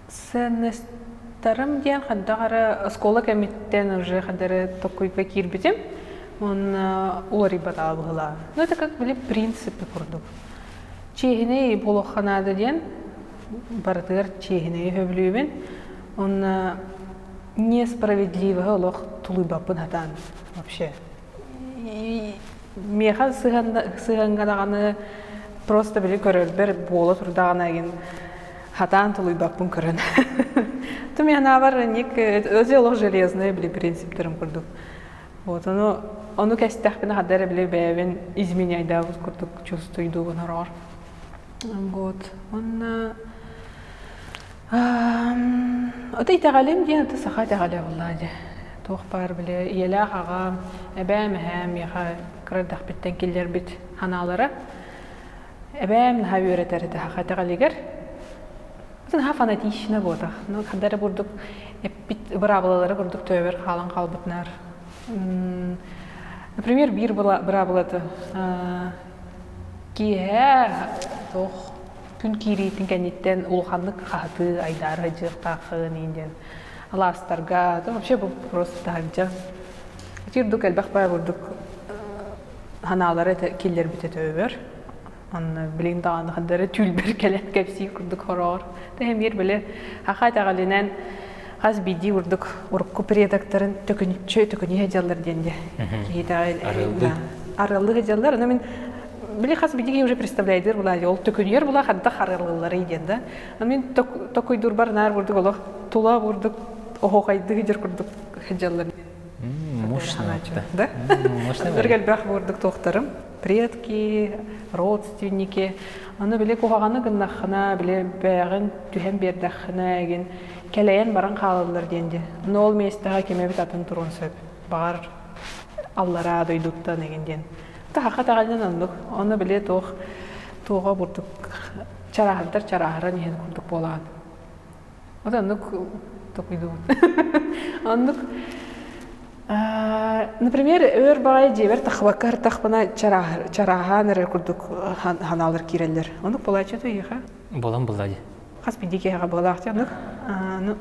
Сыаннастарым диэн хайдах эрэ оскуола кэмиттэн уже хайдах эрэ токуйга киирбитим уонна уларыйбатаҕа быһыылааҕа. Ну это как были принципы курдук. Чиэһинэй буолуохха наада диэн барытыгар чиэһинэйи сөбүлүүбүн. Уонна несправедливоһы олох тулуйбаппын сатаан вообще. Миэхэ сыһыаҥҥа даҕаны просто били көрөрбөр буола турдаҕына игин хатаан тулуйбаппын көрөн. Тум санаабар ник өзү олох железный били принциптерим курдук. Вот ону ону кэстэхпинэ хадда эрэ били бэйэбин изменяйдаабыт курдук чувствуйдуубун хороҕор. Вот. Онно Ото итэҕэлим диэн ото саха итэҕэлэ буоллаа дьэ. Туох баар били ийэлээх аҕам, эбээм, эһээм миэхэ кыра эрдэхпиттэн киллэрбит ханаалара. Эбээм наһаа үөрэтэр этэ саха итэҕэлигэр. Наһаа фанатично буотах. Ну, ханна эрэ курдук эппит быраабылалара курдук төбөбөр хаалан хаалбытынаар. Например, биир быраабылата киэһэ туох күн киириитин кэнниттэн улаханнык хаһытыы айдаара дьыахтааххын иин диэн алаастарга вообще бу просто таһырдьа ити үрдүк элбэх баай курдук ханаалары киллэрбитэ төбөбөр Онно билигин даҕаны ханна эрэ түүлбэр кэлэн кэпсии курдук хороҕор. Тэһэн биир били хаха итэҕэлинэн хас биирдии курдук урукку предоктарын төкүнүччү төкүнүйэ дьаллар диэн дьэ. Киһи итэҕэл арыллыы дьаллар. Ону мин били хас биирдии киһи уже представляйдыр була ол төкүнүйэр була хантах арыллылларый диэн да. Мин токуйдурбар наар курдук олох тула курдук оһоохайдыы дьэр курдук дьаллар. Мощно. Да? Элбэх бурдук туохтарым. Предки, родственники. Аны били куһаҕаны гыннаххына, били бэйэҕин түһэн биэрдэххинэ эгин кэлэйэн баран хаалаллар диэн дии. Но ол миэстэҕэ ким эбит атын туруон сөп. Баҕар аллараа дойдуттан эгин диэн. Таһаха таҕайынан оннук. Ону били туох туоҕа бурдук чарааһырдар чарааһыран иһэн курдук буолаҕын. Вот оннук токуйдуубут. Оннук Например, өр баҕайы дьиэбэр тахыбакка ыртахпына чарааһаан эрэр курдук ханаалар киирэллэр. Оннук буолааччы эйиэхэ? Буолан булла дии. Хас биирдии киһиэхэ буолаах дии оннук. Ну,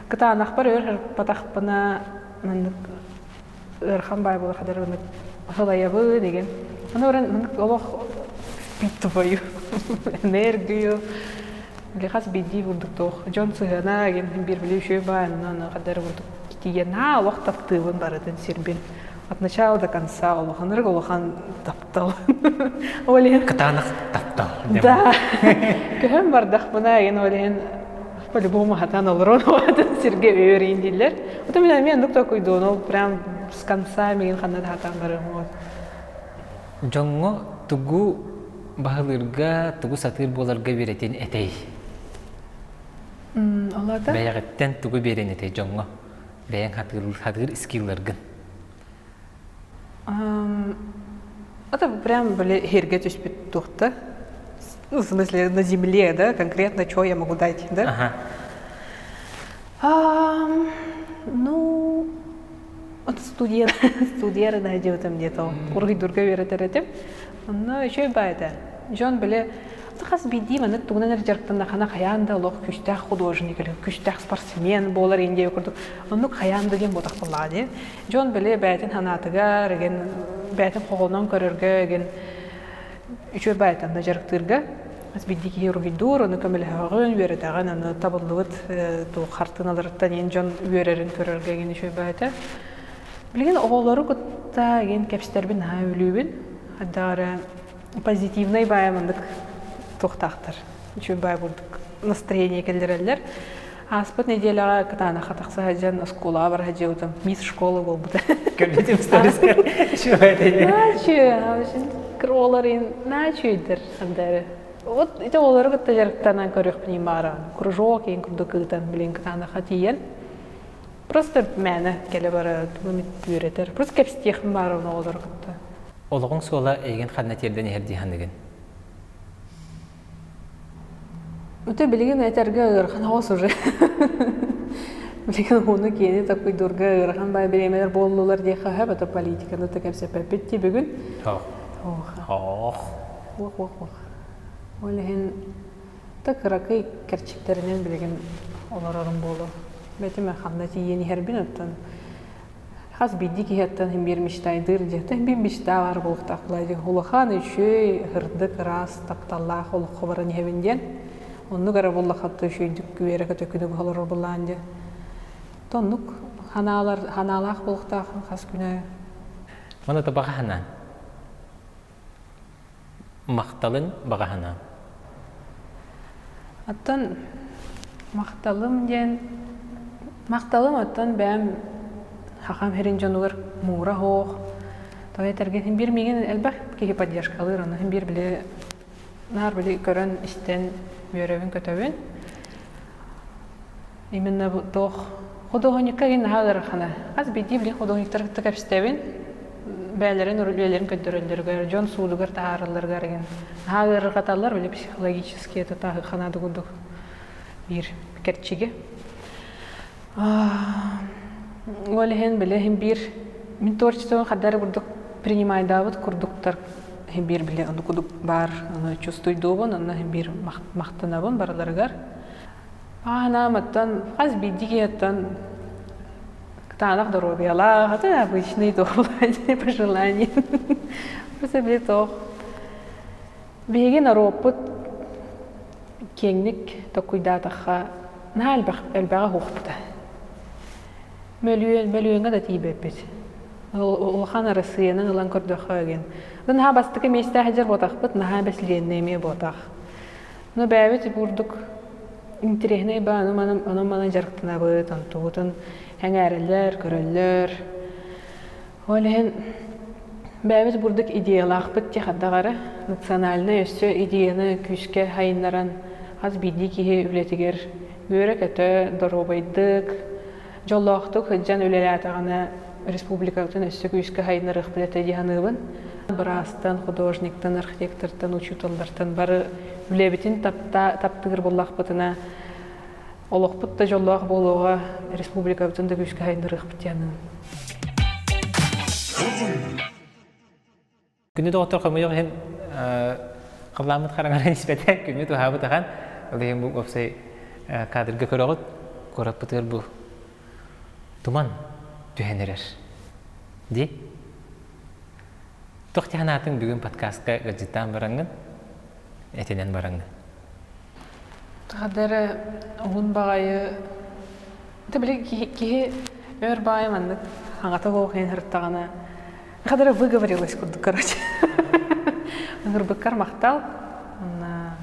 кытаанахпар өр ырпатахпына маннык ыарахан баай буолар хадары маннык сылайабын деген. Аны баран маннык олох впитываю энергию Били хас биирдии курдук туох дьон сыһыана диэн биир били үчүгэй баай онно хадары курдук тиийэн аа олох таптыыбын барытын сирбин от начала до конца улахан ырык улахан таптал ол иһин кытаанах таптал да көһөн бардахпына эгин ол иһин по-любому хатан олорон атын сиргэ өөрийн дииллэр ото мин эмиэ оннук токуйдуон ол прям с конца миигин ханна да хатан барыам вот Дьоҥҥо тугу баһылыырга, тугу сатыыр буоларга үөрэтин этэй? Ол аата? Бэйэҕиттэн тугу биэрэн этэй дьоҥҥо? Бэйэҥ хатыыр, хатыыр скилларгын. Это прям были херге түспүт туохта. Ну, в смысле, на земле, да, конкретно, что я могу дать, да? Ага. Ну, Вот студия студияра да дьыбытым диэтэ уруһуйдуурга үөрэтэр этим. Онно үчүгэй баа этэ. Дьон били хас биирдии маннык тугунан эрэ дьарыктаннаххына хайаан да олох күүстээх художник или күүстээх спортсмен буолар иин диэбит курдук оннук хайаан да диэн буотах буоллаҕа дии. Дьон били бэйэтин санаатыгар эгин бэйэтин хоҕонон көрөргө эгин үчүгэй баа этэ онно дьарыктыырга. Хас биирдии киһи уруһуйдуур, ону көмөлөһөҕүн, үөрэтэҕин, аны табыллыбыт туох хартыыналарыттан иэн дьон үөрэрин көрөргө эҥин үчүгэй баа этэ. Билигин оҕолору кытта эҥин кэпсэтэрбин наһаа өлүүбүн. Хайдах эрэ позитивнай баайа маннык туохтаахтар. Үчүгэй баай курдук настроение киллэрэллэр. Ааспыт нэдиэлэҕэ кытаанахха тахса сылдьан оскуолаҕа бара сылдьыбытым. Мисс школа буолбута. Көрбүтүм сторискар үчүгэй Наачы, оҕолор наачы өйдөр хандаары. Вот ити оҕолору кытта дьарыктанан көрүөхпүн иин баҕарабын. Кружок иин курдук ыытан, билин кытаанаха тиийэн. Просто мээнэ кэлэ бара тугу үөрэтэр. Просто кэпсэтиэхпин баҕарабын оҕолору кытта. Олоҕуҥ суола эйигин ханна тиэрдэн иһэр дии саныыгын? Ute билигин этэргэ ыарахан оҕус уже. Билигин ууну киэни такуйдуурга ыарахан баай бириэмэлэр буоллулар диэххэ сөп, это политиканы да кэпсэппэппит дии бүгүн. Ох. Ох. Ох, ох, ох. Ол иһин да кыракый кэрчиктэринэн билигин олорорум буолуо. Бэтим ханна тиийэн иһэрбин оттон Хас биирдии киһиэттэн иһин биир мечтайдыыр дьиэттэн биир мечта баар буолуохтаах буолаа Улахан, үчүгэй, сырдык, ыраас, тапталлаах олоххо баран иһэбин диэн. Оннук эрэ буоллахха үчүгэйдик үөрэ-көтө күнү быһа олорор буоллаҕын диэн. Оннук ханаалар, ханаалаах буолуохтаах хас күнэ. Маны табаҕа ханаан. Махталын баҕаһына. Оттон махталым диэн махталым оттон бэйэм хахам сирин дьонугар муура суох. Тоҕо этэргэ биир миигин элбэх киһи поддержкалыыр, ону биир били наар били көрөн истэн үөрэбин-көтөбүн. Именно туох худуоһунньукка игин наһаа ыарахана. Хас биирдии билин худуоһунньуктары кытта кэпсэтэбин. Бэйэлэрин үлэлэрин көрдөрөллөрүгэр, дьон суудугар таһааралларыгар игин наһаа ыарырҕаталлар, били психологически это таһыхана да курдук биир кэрчиги. Ол иһин били иһин биир мин творчествобун хардары курдук принимайдаабыт курдуктар иһин биир били ону курдук баар ону чувствуйдуубун, онно иһин биир махтанабын барыларыгар. Аанаам оттон хас биирдии киһи оттон кытаанах доруобуйалаах, это обычный туох пожелание. Просто били туох биһиги норуоппут киэҥник токкуйдаатахха наһаа элбэх элбэҕи уһуохпута. Мөлүйүөн мөлүйүөҥҥэ да тиийбэппит. Улахан Арассыыйаны ылан көрдөххө эгин. Наһаа бастакы миэстээх сылдьар буотахпыт, наһаа бэсилиэннэй эмиэ буотах. Ну бэйэбит курдук интэриэһинэй баа ону-маны онон-манан дьарыктанабыт, онтубутун сэҥээрэллэр, көрөллөр. Ол иһин бэйэбит бурдук идеялаахпыт дии хардаҕары национальнай өссө идеяны күүскэ хайыннаран хас биирдии киһи үлэтигэр үөрэ-көтө, доруобайдык, дьоллоохтук сылдьан үлэлээтэҕинэ республикабытын өссө күүскэ хайыннарыахпыт этэ дии саныыбын. Быраастан, художниктан, архитектортан, учууталлартан бары үлэбитин таптыыр буоллахпытына олохпут да дьоллоох буолуоҕа, республикабытын да күүскэ хайыннарыахпыт дии саныыбын. Күнү доҕоттор хомуйуох иһин халлааммыт хараҥаран испэтэ, күммүт уһаабыт ахан. Ол иһин бу уопсай кадрга көрөҕүт, куораппытыгар бу туман түһэн эрэр. Дии? Туох санаатыҥ бүгүн подкастка ыалдьыттаан бараҥҥын, этинэн бараҥҥын? Хадда эрэ уһун баҕайы Ты били киһи өр баайы маннык хаҥата суох иһин сырыттаҕына хадда эрэ выговорилась курдук короче. Ыҥырбыккар махтал. Уонна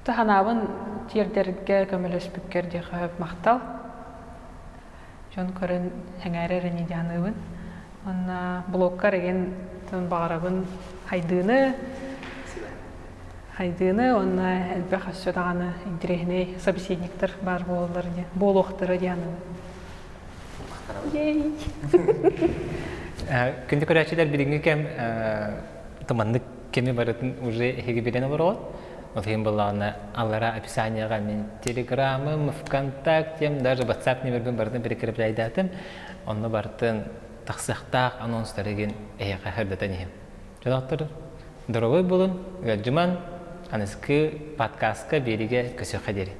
санаабын тиэрдэргэ көмөлөспүккэр диэхэ махтал. Дьон көрөн сэҥээрэр ини дии саныыбын. Уонна блогкар игин баҕарабын хайдыыны хайдыыны уонна элбэх өссө даҕаны интэриэһинэй собеседниктар баар буолаллар диэн буолуохтара дии саныыбын. Күндү көрөөччүлэр билиҥҥи кэм туманнык кэми барытын уже эһиги билэн олороҕут. Ол иһин буоллаҕына аллара описанияҕа мин телеграмым, ВКонтактем, даже WhatsApp нөмербин барытын прикрепляйдаатым. Онно барытын тахсыахтаах анонстарыгын эһиэхэ сырдатан иһим. Дьонохтор доровой булун, ыалдьыман, аныскы подкастка биэригэ көсүөххэ диэри.